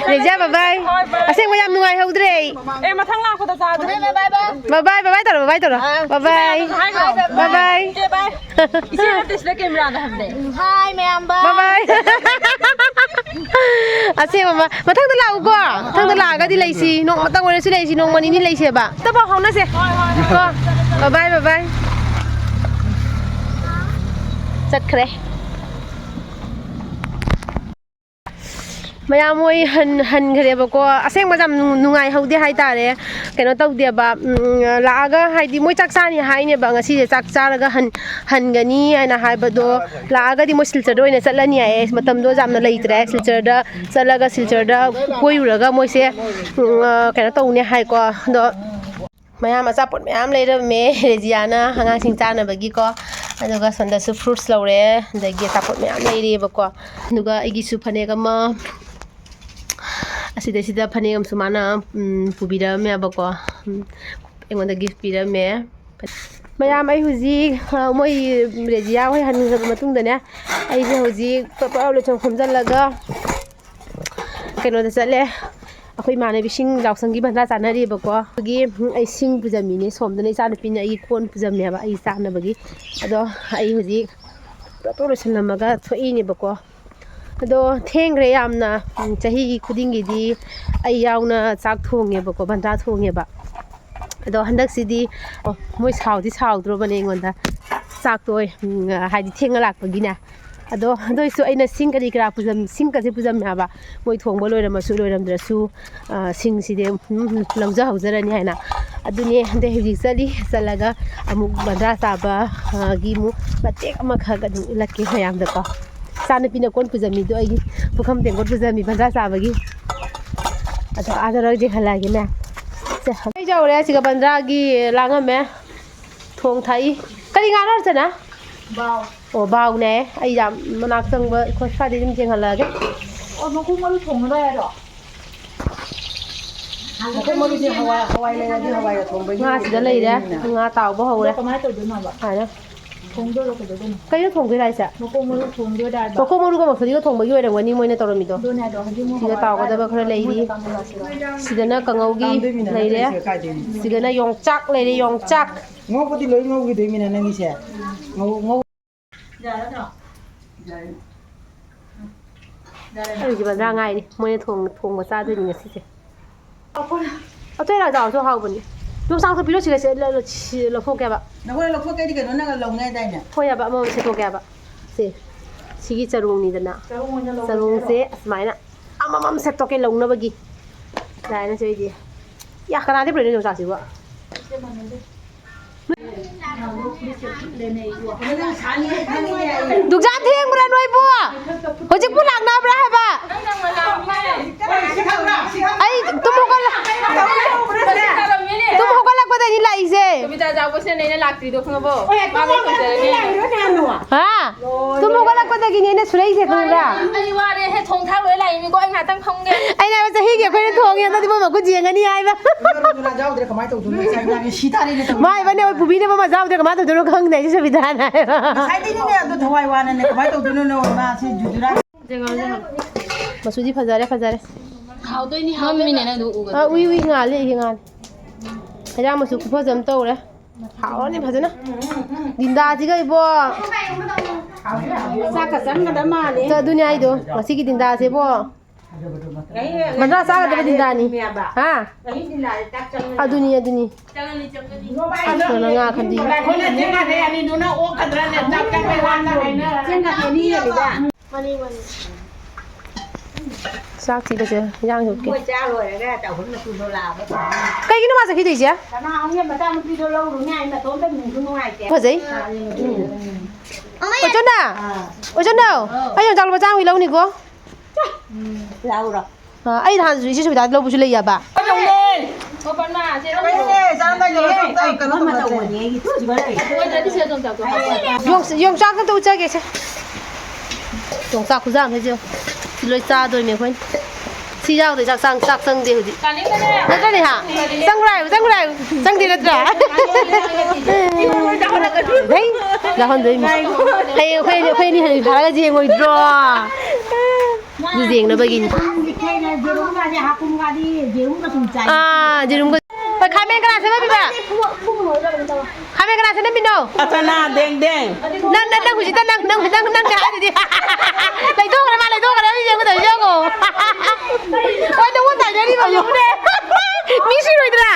ꯂꯩꯖ, bye bye꯫ ꯍꯣꯏ, bye꯫ ꯑꯁꯦꯡꯕ ꯌꯥꯝ ꯅꯨꯡꯉꯥꯏꯍꯧꯗ꯭ꯔꯦ ꯑꯩ꯫ ꯑꯦ, ꯃꯊꯪ ꯂꯥꯛꯄꯗ ꯆꯥꯁꯦ꯫ Bye bye, bye bye꯫ Bye bye, bye bye ꯇꯧꯔꯣ, bye bye ꯇꯧꯔꯣ꯫ Bye bye꯫ ꯍꯥꯏꯈ꯭ꯔꯣ꯫ Bye bye꯫ ꯏꯆꯦ, bye꯫ ꯏꯆꯦ ꯅꯠꯇꯦ, ꯁꯤꯗ cameraꯗ ꯍꯥꯏꯕꯅꯦ꯫ Hi ꯃꯌꯥꯝ, bye꯫ Bye bye꯫ ꯑꯁꯦꯡꯕ ꯃ-, ꯃꯊꯪꯗ ꯂꯥꯛꯎꯀꯣ꯫ ꯃꯊꯪꯗ ꯂꯥꯛꯑꯒꯗꯤ ꯂꯩꯁꯤ꯫ ꯅꯣꯡꯃꯇꯪ ꯑꯣꯏꯔꯁꯨ ꯂꯩꯁꯤ꯫ ꯅꯣꯡꯃ ꯅꯤꯅꯤ ꯂꯩꯁꯦꯕ꯫ ꯇꯕ ꯍꯧꯅꯁꯦ꯫ ꯍꯣꯏ, ꯍꯣꯏ, ꯍꯣꯏ꯫ ꯀꯣ꯫ Bye bye, bye bye꯫ ꯆꯠꯈ꯭ꯔꯦ꯫ ꯃꯌꯥꯝ ꯃꯣꯏ ꯍꯟ-, ꯍꯟꯈ꯭ꯔꯦꯕꯀꯣ꯫ ꯑꯁꯦꯡꯕ ꯌꯥꯝ ꯅꯨꯡ-, ꯅꯨꯡꯉꯥꯏꯍꯧꯗꯦ ꯍꯥꯏꯇꯥꯔꯦ꯫ ꯀꯩꯅꯣ ꯇꯧꯗꯦꯕ, ꯎꯝ, ꯂꯥꯛꯑꯒ ꯍꯥꯏꯗꯤ ꯃꯣꯏ ꯆꯥꯛ ꯆꯥꯅꯤ ꯍꯥꯏꯅꯦꯕ, ꯉꯁꯤꯁꯦ ꯆꯥꯛ ꯆꯥꯔꯒ ꯍꯟ-, ꯍꯟꯒꯅꯤ ꯍꯥꯏꯅ ꯍꯥꯏꯕꯗꯣ, ꯂꯥꯛꯑꯒꯗꯤ ꯃꯣꯏ ꯁꯤꯜꯆꯔꯗ ꯑꯣꯏꯅ ꯆꯠꯂꯅꯤ ꯍꯥꯏꯌꯦ꯫ ꯃꯇꯝꯗꯣ ꯌꯥꯝꯅ ꯂꯩꯇ꯭ꯔꯦ꯫ ꯁꯤꯜꯆꯔꯗ ꯆꯠꯂꯒ, ꯁꯤꯜꯆꯔꯗ ꯀꯣꯏꯔꯨꯔꯒ ꯃꯣꯏꯁꯦ, ꯎꯝ, ꯑ, ꯀꯩꯅꯣ ꯇꯧꯅꯤ ꯍꯥꯏꯀꯣ꯫ ꯑꯗꯣ ꯃꯌꯥꯝ ꯑꯆꯥꯄꯣꯠ ꯃꯌꯥꯝ ꯂꯩꯔꯝꯃꯦ ꯔꯦꯖꯤꯌꯥꯅ ꯑꯉꯥꯡꯁꯤꯡ ꯆꯥꯅꯕꯒꯤꯀꯣ꯫ ꯑꯗꯨꯒ ꯁꯣꯝꯗꯁꯨ fruits ꯂꯧꯔꯦ, ꯑꯗꯒꯤ ꯑꯆꯥꯄꯣꯠ ꯃꯌꯥꯝ ꯂꯩꯔꯤꯑꯕꯀꯣ꯫ ꯑꯗꯨꯒ ꯑꯩꯒꯤꯁꯨ ꯐꯅꯦꯛ ꯑꯃ, ꯑꯁꯤꯗꯩꯁꯤꯗ ꯐꯅꯦꯛ ꯑꯃꯁꯨ ꯃꯥꯅ, ꯎꯝ, ꯄꯨꯕꯤꯔꯛꯑꯝꯃꯦꯕꯀꯣ꯫ ꯎꯝ, ꯑꯩꯉꯣꯟꯗ gift ꯄꯤꯔꯝꯃꯦ꯫ ꯃꯌꯥꯝ, ꯑꯩ ꯍꯧꯖꯤꯛ, ꯑ, ꯃꯣꯏ ꯔꯦꯖꯤꯌꯥ ꯍꯣꯏ ꯍꯟꯈ꯭ꯔꯕ ꯃꯇꯨꯡꯗꯅꯦ, ꯑꯩꯁꯦ ꯍꯧꯖꯤꯛ ꯄꯞ ꯄꯞ ꯂꯣꯏꯁꯟ ꯈꯣꯝꯖꯤꯜꯂꯒ ꯀꯩꯅꯣꯗ ꯆꯠꯂꯦ꯫ ꯑꯩꯈꯣꯏ ꯏꯃꯥꯟꯅꯕꯤꯁꯤꯡ ꯌꯥꯎꯁꯪꯒꯤ ꯚꯟꯗꯥ ꯆꯥꯅꯔꯤꯕꯀꯣ꯫ ꯑꯗꯨꯒꯤ, ꯎꯝ, ꯑꯩ ꯁꯤꯡ ꯄꯨꯖꯝꯃꯤꯅꯦ꯫ ꯁꯣꯝꯗꯅ ꯏꯆꯥꯅꯨꯄꯤꯅ ꯑꯩꯒꯤ ꯀꯣꯟ ꯄꯨꯖꯝꯃꯦꯕ ꯑꯩ ꯆꯥꯅꯕꯒꯤ꯫ ꯑꯗꯣ ꯑꯩ ꯍꯧꯖꯤꯛ ꯄꯨꯂꯞ ꯂꯣꯏꯁꯜꯂꯝꯃꯒ ꯊꯣꯛꯏꯅꯦꯕꯀꯣ꯫ ꯑꯗꯣ ꯊꯦꯡꯈ꯭ꯔꯦ ꯌꯥꯝꯅ꯫ ꯎꯝ, ꯆꯍꯤ ꯈꯨꯗꯤꯡꯒꯤꯗꯤ ꯑꯩ ꯌꯥꯎꯅ ꯆꯥꯛ ꯊꯣꯡꯉꯦꯕꯀꯣ, ꯚꯟꯗꯥ ꯊꯣꯡꯉꯦꯕ꯫ ꯑꯗꯣ ꯍꯟꯗꯛꯁꯤꯗꯤ, ꯑꯣ, ꯃꯣꯏ ꯁꯥꯎꯗꯤ ꯁꯥꯎꯗ꯭ꯔꯣꯕꯅꯦ ꯑꯩꯉꯣꯟꯗ꯫ ꯆꯥꯛꯇꯣ, ꯎꯝ, ꯍꯥꯏꯗꯤ ꯊꯦꯡꯅ ꯂꯥꯛꯄꯒꯤꯅꯦ꯫ ꯑꯗꯣ ꯑꯗꯨ ꯑꯣꯏꯁꯨ ꯑꯩꯅ ꯁꯤꯡ ꯀꯔꯤ ꯀꯔꯥ ꯄꯨꯖꯝ-, ꯁꯤꯡꯒꯁꯦ ꯄꯨꯖꯝꯃꯦ ꯍꯥꯏꯕ꯫ ꯃꯣꯏ ꯊꯣꯡꯕ ꯂꯣꯏꯔꯝꯃꯁꯨ ꯂꯣꯏꯔꯝꯗ꯭ꯔꯁꯨ, ꯑ, ꯁꯤꯡꯁꯤꯗꯤ, ꯎꯝ, ꯂꯧꯖꯍꯧꯖꯔꯅꯤ ꯍꯥꯏꯅ꯫ ꯑꯗꯨꯅꯦ, ꯑꯗꯩ ꯍꯧꯖꯤꯛ ꯆꯠꯂꯤ, ꯆꯠꯂꯒ ꯑꯃꯨꯛ ꯚꯟꯗꯥ ꯆꯥꯕ, ꯑ, ꯒꯤ ꯑꯃꯨꯛ ꯃꯇꯦꯛ ꯑꯃꯈꯛ ꯑꯗꯨꯝ ꯎꯠꯂꯛꯀꯦ ꯃꯌꯥꯝꯗꯀꯣ꯫ ꯏꯆꯥꯅꯨꯄꯤꯅ ꯀꯣꯟ ꯄꯨꯖꯝꯃꯤꯗꯣ ꯑꯩꯒꯤ ꯄꯨꯈꯝ ꯇꯦꯡꯀꯣꯠ ꯄꯨꯖꯝꯃꯤ ꯚꯟꯗꯥ ꯆꯥꯕꯒꯤ꯫ ꯑꯗꯣ ꯑꯥꯗ ꯂꯣꯏ ꯌꯦꯡꯍꯜꯂꯛꯑꯒꯦꯅꯦ꯫ ꯁꯦ, ꯑꯩ ꯌꯧꯔꯦ꯫ ꯁꯤꯒ ꯚꯟꯗꯥꯒꯤ ꯂꯥꯡꯉꯝꯃꯦ꯫ ꯊꯣꯡ ꯊꯥꯛꯏ꯫ ꯀꯔꯤ ꯉꯥꯅꯣ, ꯔꯆꯅꯥ? ꯕꯥꯎ꯫ ꯑꯣ, ꯕꯥꯎꯅꯦ꯫ ꯑꯩ ꯌꯥꯝ ꯃꯅꯥꯛ ꯆꯪꯕ, ꯑꯩꯈꯣꯏ ꯁ꯭ꯋꯥꯏꯗꯩ ꯑꯗꯨꯝ ꯌꯦꯡꯍꯜꯂꯛꯑꯒꯦ꯫ ꯑꯣ, ꯃꯀꯣꯛ ꯃꯔꯨ ꯊꯣꯡꯉꯔꯣꯏ ꯍꯥꯏꯔꯣ? ꯃꯀꯣꯛ ꯃꯔꯨꯁꯦ ꯍꯋꯥꯏ, ꯍꯋꯥꯏ ꯂꯩꯔꯗꯤ ꯍꯋꯥꯏꯒ ꯊꯣꯡꯕꯩꯗꯤ ꯉꯥ ꯁꯤꯗ ꯂꯩꯔꯦ꯫ ꯂꯩꯔꯦꯗꯅ꯫ ꯉꯥ ꯇꯥꯎꯕ ꯍꯧꯔꯦ꯫ ꯑꯗꯣ ꯀꯃꯥꯏꯅ ꯇꯧꯗꯣꯏꯅꯣꯕ? ꯍꯥꯏꯔꯣ꯫ ꯊꯣꯡꯗꯣꯏꯔꯣ ꯀꯩꯗꯧꯗꯣꯏꯅꯣ? ꯀꯩꯅꯣ ꯊꯣꯡꯗꯣꯏꯔ ꯍꯥꯏꯁꯦ? ꯃꯀꯣꯛ ꯃꯔꯨ ꯊꯣꯡꯗꯣꯏꯔ ꯍꯥꯏꯕ? ꯃꯀꯣꯛ ꯃꯔꯨꯒ ꯃꯐꯩꯒ ꯊꯣꯡꯕꯒꯤ ꯑꯣꯏꯔꯝꯒꯅꯤ ꯃꯣꯏꯅ ꯇꯧꯔꯝꯃꯤꯗꯣ꯫ ꯑꯗꯨꯅꯦ ꯑꯗꯣ ꯍꯧꯖꯤꯛ ꯑꯃꯨꯛ ꯁꯤꯗ ꯍꯋꯥꯏ ꯇꯥꯎꯒꯗꯕ ꯈꯔ ꯂꯩꯔꯤ꯫ ꯃꯣꯏꯗ ꯀꯥꯝꯊꯣꯛꯂꯛꯑꯁꯤꯔꯣ? ꯁꯤꯗꯅ ꯀꯥꯝꯗꯣꯏꯃꯤꯅ ꯀꯪꯉꯧꯒꯤ ꯂꯩꯔꯦ꯫ ꯅꯠꯇ꯭ꯔꯗꯤ ꯁꯤꯗ ꯀꯥꯏꯗꯣꯏꯅꯣ? ꯁꯤꯗꯅ ꯌꯣꯡꯆꯥꯛ ꯂꯩꯔꯦ, ꯌꯣꯡꯆꯥꯛ꯫ ꯉꯧꯕꯗꯤ ꯂꯣꯏ ꯉꯧꯈꯤꯗꯣꯏꯃꯤꯅ ꯅꯪꯒꯤꯁꯦ꯫ ꯉꯧ-, ꯉꯧ-, ꯌꯥꯔꯗ꯭ꯔꯣ? ꯌꯥꯔꯦ꯫ ꯌꯥꯔꯦ꯫ ꯑꯩ ꯍꯧꯖꯤꯛ ꯕꯟꯗ꯭ꯔꯥ ꯉꯥꯏꯔꯤ꯫ ꯃꯣꯏꯅ ꯊꯣꯡ-, ꯊꯣꯡꯕ ꯆꯥꯗꯣꯏꯅꯤ ꯉꯁꯤꯁꯦ꯫ ꯑꯇꯩ ꯔꯥꯖꯥꯁꯨ ꯍꯥꯎꯕꯅꯤ꯫ ꯌꯣꯡꯆꯥꯛꯇꯣ ꯄꯤꯔꯛꯑꯣ ꯁꯤꯒ ꯁꯦ, ꯂ-, ꯂ-, ꯁꯤ ꯂꯧꯊꯣꯛꯀꯦꯕ꯫ ꯅꯈꯣꯏ ꯂꯧꯊꯣꯛꯀꯦꯗꯤ ꯀꯩꯅꯣ ꯅꯪ ꯂꯧꯅꯤ ꯍꯥꯏꯗꯥꯏꯅꯦ? ꯍꯣꯏ ꯍꯥꯏꯕ, ꯑꯃꯃꯝ ꯁꯦꯠꯇꯣꯛꯀꯦ ꯍꯥꯏꯕ꯫ ꯁꯦ, ꯁꯤꯒꯤ ꯆꯔꯣꯡꯅꯤꯗꯅ꯫ ꯆꯔꯣꯡ ꯑꯣꯏꯅ ꯂꯧꯔꯁꯦ ꯆꯔꯣꯡꯁꯦ ꯍꯥꯏꯔꯣ? ꯑꯁꯨꯃꯥꯏꯅ ꯑꯃꯃꯝ ꯁꯦꯠꯇꯣꯛꯀꯦ ꯂꯧꯅꯕꯒꯤ꯫ ꯌꯥꯔꯦꯅꯦ ꯁꯦ ꯑꯩꯗꯤ꯫ ꯌꯥ, ꯀꯅꯥꯗꯩ ꯄꯨꯔꯛꯏꯅꯣ ꯌꯣꯡꯆꯥꯛꯁꯤꯕꯣ? ꯗꯨꯛꯖꯥ ꯊꯦꯡꯕ꯭ꯔꯥ ꯅꯣꯏꯕꯨ? ꯍꯧꯖꯤꯛꯄꯨ ꯂꯥꯛꯅꯕ꯭ꯔꯥ ꯍꯥꯏꯕ? ꯑꯩ ꯇꯨꯝ ꯍꯧꯒꯠꯂ-, ꯇꯨꯝ ꯍꯧꯒꯠꯂꯛꯄ ꯑꯩꯅ ꯂꯥꯛꯏꯁꯦ꯫ ꯀꯕꯤꯇꯥ ꯆꯥꯎꯕꯁꯤꯅ ꯑꯩꯅ ꯂꯥꯛꯇ꯭ꯔꯤꯗꯣ ꯈꯪꯉꯕꯣ? ꯍꯣꯏ, ꯃꯥ ꯃꯣꯏ ꯇꯨꯝꯃꯣ, ꯐꯖꯔꯅꯤ꯫ ꯂꯥꯛꯏꯔꯣ ꯅꯍꯥꯟ ꯅꯣ? ꯍꯥ? ꯂꯣꯏꯔꯦ꯫ ꯇꯨꯝ ꯍꯧꯒꯠꯂꯛꯄꯗꯒꯤꯅꯦ ꯑꯩꯅ ꯁꯨꯔꯛꯏꯁꯦ, ꯈꯪꯕ꯭ꯔꯥ? ꯑꯩ ꯋꯥꯔꯦꯍꯦ, ꯊꯣꯡ ꯊꯥꯛ ꯂꯣꯏ ꯂꯥꯛꯏꯅꯤꯀꯣ, ꯑꯩ ꯉꯥꯛꯇꯪ ꯐꯝꯒꯦ꯫ ꯑꯩꯅ ꯍꯥꯏꯕ, ꯆꯍꯤꯒꯤ ꯑꯩꯈꯣꯏꯅ ꯊꯣꯡꯉꯦ, ꯍꯟꯗꯛꯇꯤ ꯃꯣꯏ ꯃꯈꯨꯠ ꯌꯦꯡꯉꯅꯤ ꯍꯥꯏꯕ꯫ ꯏꯃꯥ ꯔꯣꯖꯅꯥ ꯌꯥꯎꯗ꯭ꯔꯦ, ꯀꯃꯥꯏꯅ ꯇꯧꯗꯣꯏꯅꯣ? ꯆꯥꯛ ꯏꯟꯖꯥꯡꯁꯦ ꯁꯤ ꯇꯥꯔꯦꯅꯦ ꯇꯧꯔꯤꯁꯦ꯫ ꯃꯥ ꯍꯥꯏꯕꯅꯦ, ꯑꯩꯈꯣꯏ ꯄꯨꯕꯤꯅꯕ ꯃꯆꯥ ꯌꯥꯎꯗ꯭ꯔꯦ, ꯀꯃꯥꯏꯅ ꯇꯧꯗꯣꯏꯅꯣ ꯈꯪꯗꯦ ꯑꯩꯁꯦ, ꯁꯨꯕꯤꯗꯥꯅ ꯍꯥꯏꯕ꯫ ꯉꯁꯥꯏꯗꯩꯅꯤꯅꯦ ꯑꯗꯣ ꯊꯋꯥꯏ ꯋꯥꯅꯅꯦ, ꯀꯃꯥꯏꯅ ꯇꯧꯗꯣꯏꯅꯣ ꯅꯣ ꯃꯥꯁꯦ ꯖꯨꯖꯨꯔꯥ꯫ ꯃꯆꯨꯗꯤ ꯐꯖꯔꯦ, ꯐꯖꯔꯦ꯫ ꯍꯥꯎꯗꯣꯏꯅꯤ, ꯍꯥꯎꯗꯣꯏꯅꯤ꯫ ꯃꯝꯃꯤꯅꯦ ꯅꯪꯗꯣ ꯎꯕꯗ꯫ ꯑ, ꯎꯏ, ꯎꯏ, ꯉꯥꯜꯂꯦ, ꯑꯩꯗꯤ ꯉꯥꯜꯂꯦ꯫ ꯍꯩꯖꯥꯡ ꯃꯆꯨ ꯈꯨꯐꯖ ꯑꯃ ꯇꯧꯔꯦ꯫ ꯍꯥꯎꯔꯅꯤ ꯐꯖꯅ꯫ ꯗꯤꯟꯗꯥꯁꯤꯒ ꯏꯕꯣ꯫ ꯆꯥꯛꯀ ꯆꯪꯒꯗꯕ ꯃꯥꯜꯂꯦ꯫ ꯑꯗꯨꯅꯦ ꯍꯥꯏꯗꯣ, ꯉꯁꯤꯒꯤ ꯗꯤꯟꯗꯥꯁꯦ ꯏꯕꯣ꯫ ꯃꯗ꯭ꯔꯥ ꯆꯥꯒꯗꯕ ꯗꯤꯟꯗꯥꯅꯤ꯫ ꯍꯥ? ꯑꯗꯨꯅꯤ, ꯑꯗꯨꯅꯤ꯫ ꯑꯗꯨꯅ ꯉꯥ ꯈꯟꯕꯤ꯫ ꯑꯩꯈꯣꯏꯅ ꯆꯦꯡ ꯈꯥꯏꯗꯩ ꯑꯅꯤꯗꯨꯅ ꯑꯣꯛꯀꯗ꯭ꯔꯅꯦ? ꯆꯥꯛ ꯆꯪꯕꯩ ꯋꯥꯅ ꯍꯥꯏꯅꯔ꯫ ꯆꯦꯡ ꯈꯥꯏꯗꯩ ꯑꯅꯤ ꯍꯦꯜꯂꯤꯗ꯫ ꯆꯥꯛ ꯊꯤꯕꯁꯦ ꯏꯟꯖꯥꯡ ꯍꯦꯛꯀꯦ꯫ ꯃꯣꯏ ꯆꯥ ꯂꯣꯏꯔꯒ ꯆꯥꯎꯈꯨꯝ ꯃꯆꯨꯗꯣ ꯂꯥꯛꯑꯕ꯫ ꯀꯩꯒꯤꯅꯣ ꯃꯥ ꯆꯠꯈꯤꯗꯣꯏꯁꯦ? ꯀꯅꯥ ꯍꯪꯉꯦ? ꯃꯆꯥꯅꯨꯄꯤꯗꯣ ꯂꯧꯔꯨꯅꯤ ꯍꯥꯏ, ꯃꯇꯣꯝꯇ ꯅꯨꯡꯁꯨ ꯅꯨꯡꯉꯥꯏꯇꯦ꯫ ꯐꯖꯩ꯫ ꯎꯝ꯫ ꯑꯣꯏꯆꯟꯗ! ꯑꯥ꯫ ꯑꯣꯏꯆꯟꯗ! ꯑꯥ꯫ ꯑꯩ ꯌꯣꯡꯆꯥꯛ ꯂꯨꯄꯥ ꯆꯥꯝꯃꯒꯤ ꯂꯧꯅꯤꯀꯣ꯫ ꯎꯝ꯫ ꯂꯥꯎꯔꯣ꯫ ꯑꯥ, ꯑꯩ ꯅꯍꯥꯟꯁꯨ ꯏꯆꯦ ꯁꯨꯕꯤꯗꯥꯗ ꯂꯧꯕꯁꯨ ꯂꯩꯌꯦꯕ꯫ ꯀꯩꯅꯣ ꯇꯧꯕꯅꯦ꯫ ꯀꯩꯅꯣ ꯇꯧꯕꯅꯦ꯫ ꯌꯣꯡ-, ꯌꯣꯡꯆꯥꯛ ꯑꯝꯇ ꯎꯠꯆꯒꯦꯁꯦ꯫ ꯌꯣꯡꯆꯥꯛ ꯈꯨꯖꯥꯝꯁꯦ ꯌꯦꯡꯉꯨ꯫ ꯁꯤ ꯂꯣꯏ ꯆꯥꯗꯣꯏꯅꯦ ꯑꯩꯈꯣꯏꯅ꯫ ꯁꯤ ꯌꯥꯎꯗꯦ ꯆꯥꯛ ꯆꯥꯡ-, ꯆꯥꯛ ꯆꯪꯗꯦ ꯍꯧꯖꯤꯛ꯫ ꯅꯠꯇ꯭ꯔꯅꯦ ꯍꯥ? ꯆꯪꯕ꯭ꯔꯥ ꯍꯥꯏꯌꯨ, ꯆꯪꯕ꯭ꯔꯥ ꯍꯥꯏꯌꯨ꯫ ꯆꯪꯗꯦ ꯅꯠꯇ꯭ꯔꯥ? ꯍꯩ, ꯌꯥꯎꯍꯟꯗꯣꯏꯅꯤ꯫ ꯍꯌꯦꯡ ꯑꯩꯈꯣꯏ ꯑꯅꯤ, ꯑꯩꯈꯣꯏ ꯑꯅꯤ ꯍꯌꯦꯡ ꯐꯥꯔꯒ ꯌꯦꯡꯉꯣꯏꯗ꯭ꯔꯣ? ꯑꯗꯨ ꯌꯦꯡꯅꯕꯒꯤꯅꯤ꯫ ꯑꯥ, ꯌꯦꯔꯨꯝꯒ꯫ ꯍꯣꯏ, ꯈꯥꯃꯦꯟ ꯀꯅꯥ ꯁꯦꯝꯃꯝꯃꯤꯕ? ꯈꯥꯃꯦꯟ ꯀꯅꯥ ꯁꯦꯝꯃꯝꯃꯤꯅꯣ? ꯑꯇꯅ ꯗꯦꯡ ꯗꯦꯡ꯫ ꯅꯪ, ꯅꯪ, ꯅꯪ ꯍꯧꯖꯤꯛꯇ ꯅꯪ, ꯅꯪ, ꯅꯪ, ꯅꯪ ꯍꯥꯏꯗꯨꯗꯤ꯫ ꯂꯩꯊꯣꯛꯈ꯭ꯔꯦ, ꯃꯥ ꯂꯩꯊꯣꯛꯈ꯭ꯔꯦ, ꯃꯤ ꯌꯦꯡꯕꯗ ꯌꯦꯡꯉꯣ꯫ ꯍꯣꯏ, ꯅꯪꯉꯣꯟꯗ ꯍꯥꯏꯖꯔꯤꯕ ꯌꯦꯡꯉꯨꯅꯦ꯫ ꯃꯤ ꯁꯤꯔꯣꯏꯗ꯭ꯔꯥ?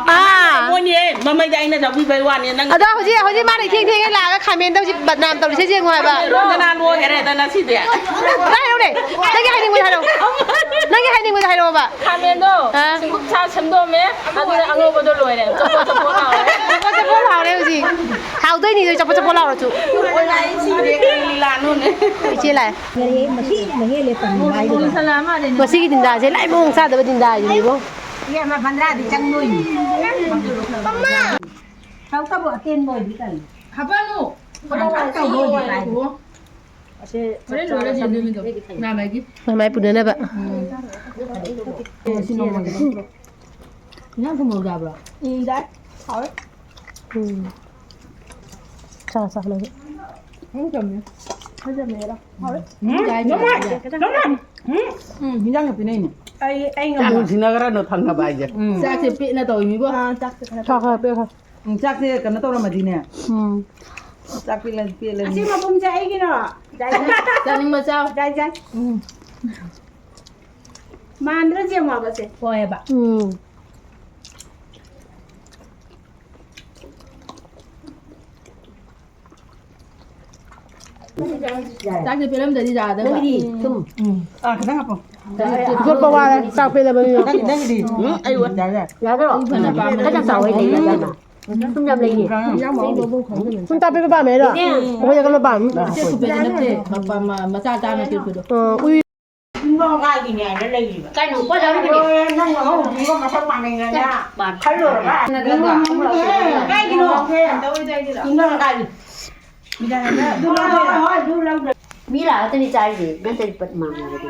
ꯑꯥ꯫ ꯃꯣꯏꯅꯦ, ꯃꯃꯩꯗ ꯑꯩꯅ ꯆꯥꯛꯄꯤꯕꯩ ꯋꯥꯅꯦ, ꯅꯪ ꯑꯗꯣ ꯍꯧꯖꯤꯛ, ꯍꯧꯖꯤꯛ ꯃꯥꯅ ꯏꯊꯦꯡ ꯊꯦꯡꯉꯩ ꯂꯥꯛꯑꯒ ꯈꯥꯃꯦꯟꯗ ꯍꯧꯖꯤꯛ ꯕꯗꯅꯥꯝ ꯇꯧꯔꯤꯁꯦ ꯌꯦꯡꯉꯣ ꯍꯥꯏꯕ꯫ ꯔꯣꯖꯅꯥ ꯂꯣꯏꯈꯔꯦꯗ ꯉꯁꯤꯗꯤ꯫ ꯇꯥꯏ ꯍꯧꯔꯦ꯫ ꯅꯪꯒꯤ ꯍꯥꯏꯅꯤꯡꯕꯗꯣ ꯍꯥꯏꯔꯛꯑꯣ꯫ ꯅꯪꯒꯤ ꯍꯥꯏꯅꯤꯡꯕꯗꯣ ꯍꯥꯏꯔꯛꯑꯣꯕ꯫ ꯈꯥꯃꯦꯟꯗꯣ ꯑꯥ꯫ ꯁꯤꯡꯀꯨꯞ ꯁꯥ ꯁꯦꯝꯗꯣꯛꯑꯝꯃꯦ, ꯑꯗꯨꯅ ꯑꯉꯧꯕꯗꯣ ꯂꯣꯏꯔꯦ꯫ ꯆꯣꯠꯄꯣꯠ ꯆꯣꯠꯄꯣꯠ ꯂꯥꯎꯔꯦ꯫ ꯆꯣꯠꯄꯣꯠ ꯆꯣꯠꯄꯣꯠ ꯂꯥꯎꯔꯦ ꯍꯧꯖꯤꯛ꯫ ꯍꯥꯎꯗꯣꯏꯅꯤ ꯆꯣꯠꯄꯣꯠ ꯆꯣꯠꯄꯣꯠ ꯂꯥꯎꯔꯁꯨ꯫ ꯏꯆꯦ ꯂꯥꯛꯑꯦ꯫ ꯃꯁꯤꯒꯤ ꯗꯤꯟꯗꯥꯁꯦ ꯂꯥꯏ ꯃꯑꯣꯡ ꯆꯥꯗꯕ ꯗꯤꯟꯗꯥꯁꯤꯅꯤꯕꯣ꯫ ꯏꯕꯦꯝꯃ, ꯕꯟꯗ꯭ꯔꯥꯗꯤ ꯆꯪꯗꯣꯏꯅꯤ꯫ ꯇꯧꯇꯕꯨ ꯑꯇꯦꯟꯕ ꯑꯣꯏꯗꯤ ꯀꯩꯅꯣ꯫ ꯍꯥꯞꯄꯅꯨ꯫ ꯍꯣꯔꯦꯟ ꯂꯣꯏꯔꯗꯤ ꯀꯥꯏꯗꯦ꯫ ꯍꯣꯔꯦꯟ ꯂꯣꯏꯔꯗꯤ ꯅꯨꯃꯤꯠꯇꯣ꯫ ꯅꯥꯃꯥꯏꯒꯤ꯫ ꯃꯥꯏ ꯃꯥꯏ ꯄꯨꯅꯅꯕ꯫ ꯎꯝ꯫ ꯁꯤ ꯅꯣꯡꯃꯒꯤ꯫ ꯏꯟꯖꯥꯡ ꯊꯣꯡꯕ ꯌꯥꯕ꯭ꯔꯣ? ꯎꯝ, ꯌꯥꯏ꯫ ꯍꯥꯎꯋꯦ꯫ ꯎꯝ꯫ ꯆꯥ, ꯆꯥ, ꯂꯧꯔꯦ꯫ ꯎꯝ, ꯆꯝꯃꯦ꯫ ꯈꯔ ꯆꯝꯃꯦꯔꯥ? ꯍꯥꯎꯋꯦ꯫ ꯎꯝ, ꯌꯥꯏ, ꯆꯝꯃꯦ꯫ ꯌꯥꯏ꯫ ꯎꯝ, ꯍꯤꯟꯖꯥꯡꯒ ꯄꯤꯅꯩꯅꯦ꯫ ꯑꯩ, ꯑꯩ ꯉꯝꯃꯣꯏ꯫ ꯀꯌꯥꯝ ꯁꯤꯟꯅꯈ꯭ꯔꯅꯣ ꯊꯪꯅꯕ ꯍꯥꯏꯁꯦ? ꯎꯝ꯫ ꯆꯥꯛꯁꯦ ꯄꯦꯠꯅ ꯇꯧꯔꯤꯃꯤꯕꯣ꯫ ꯑꯥ, ꯆꯥꯛꯁꯦ ꯈꯔ ꯆꯥꯛ ꯈꯔ ꯄꯦꯠꯈ꯭ꯔꯣ꯫ ꯎꯝ, ꯆꯥꯛꯁꯦ ꯀꯩꯅꯣ ꯇꯧꯔꯝꯃꯗꯤꯅꯦ꯫ ꯎꯝ꯫ ꯆꯥꯛ ꯄꯦꯠꯂ-, ꯄꯦꯠꯂꯅꯤ꯫ ꯑꯁꯤ ꯃꯄꯨꯝꯁꯦ ꯑꯩꯒꯤꯔꯣ? ꯆꯥꯅꯤꯡꯕ ꯆꯥꯎ꯫ ꯆꯥꯏ, ꯆꯥꯏ꯫ ꯎꯝ꯫ ꯃꯥꯟꯗ꯭ꯔꯣ ꯌꯦꯡꯉꯣꯕꯁꯦ? ꯍꯣꯏꯑꯕ꯫ ꯎꯝ꯫ ꯆꯥꯛꯁꯦ ꯄꯦꯜꯂꯝꯗꯗꯤ ꯌꯥꯗꯕ꯫ ꯅꯪꯒꯤꯗꯤ ꯊꯨꯝ꯫ ꯎꯝ꯫ ꯑꯥ, ꯈꯤꯇꯪ ꯍꯥꯞꯄꯣ꯫ ꯌꯣꯠꯄ ꯋꯥꯔꯦ, ꯆꯥꯛ ꯄꯦꯜꯂꯕꯅꯤꯅ꯫ ꯅꯪꯒꯤ, ꯅꯪꯒꯤꯗꯤ꯫ ꯎꯝ, ꯑꯩ ꯌꯥꯔꯦ꯫ ꯌꯥꯗ꯭ꯔꯣ? ꯑꯩ ꯐꯅ ꯄꯥꯝꯃꯦ꯫ ꯈꯔ ꯆꯥꯎꯋꯦ, ꯂꯩ ꯌꯥꯗ꯭ꯔꯣ? ꯁꯨꯝ ꯌꯥꯝ ꯂꯩꯌꯦ꯫ ꯁꯨꯝ ꯆꯥꯕꯤꯕ ꯄꯥꯝꯃꯦ ꯑꯩꯗꯣ꯫ ꯏꯅꯦ꯫ ꯑꯩꯈꯣꯏꯗ ꯀꯔꯝꯕ ꯄꯥꯝꯃꯤ? ꯑꯇꯦꯛꯄ ꯄꯦꯠꯄ ꯅꯠꯇꯦ, ꯃ-, ꯃ-, ꯃ-, ꯃꯆꯥ ꯆꯥꯅ ꯄꯦꯠꯄꯗꯣ꯫ ꯑ, ꯎꯏ꯫ ꯏꯪꯉꯣꯒꯥꯏꯒꯤꯅꯦ ꯍꯥꯏꯅ ꯂꯩꯔꯤꯕ꯫ ꯀꯩꯅꯣ, ꯄꯣꯠ ꯌꯥꯎꯔꯤꯕꯅꯦ꯫ ꯑꯣ, ꯅꯪ ꯉꯧꯕꯤꯒ ꯃꯁꯛ ꯃꯥꯟꯅꯩꯅ ꯈꯜꯂꯨꯔꯒ꯫ ꯀꯩꯒꯤꯅꯣ? ꯏꯪꯉꯣꯒꯥꯏꯒꯤ꯫ ꯍꯣꯏ, ꯍꯣꯏ, ꯍꯣꯏ, ꯑꯗꯨ ꯂꯧꯗ꯭ꯔꯦ꯫ ꯃꯤ ꯂꯥꯛꯑꯒꯅꯤ ꯆꯥꯔꯤꯁꯦ, ꯅꯠꯇ꯭ꯔꯗꯤ ꯄꯠ ꯃꯥꯡꯉꯦ꯫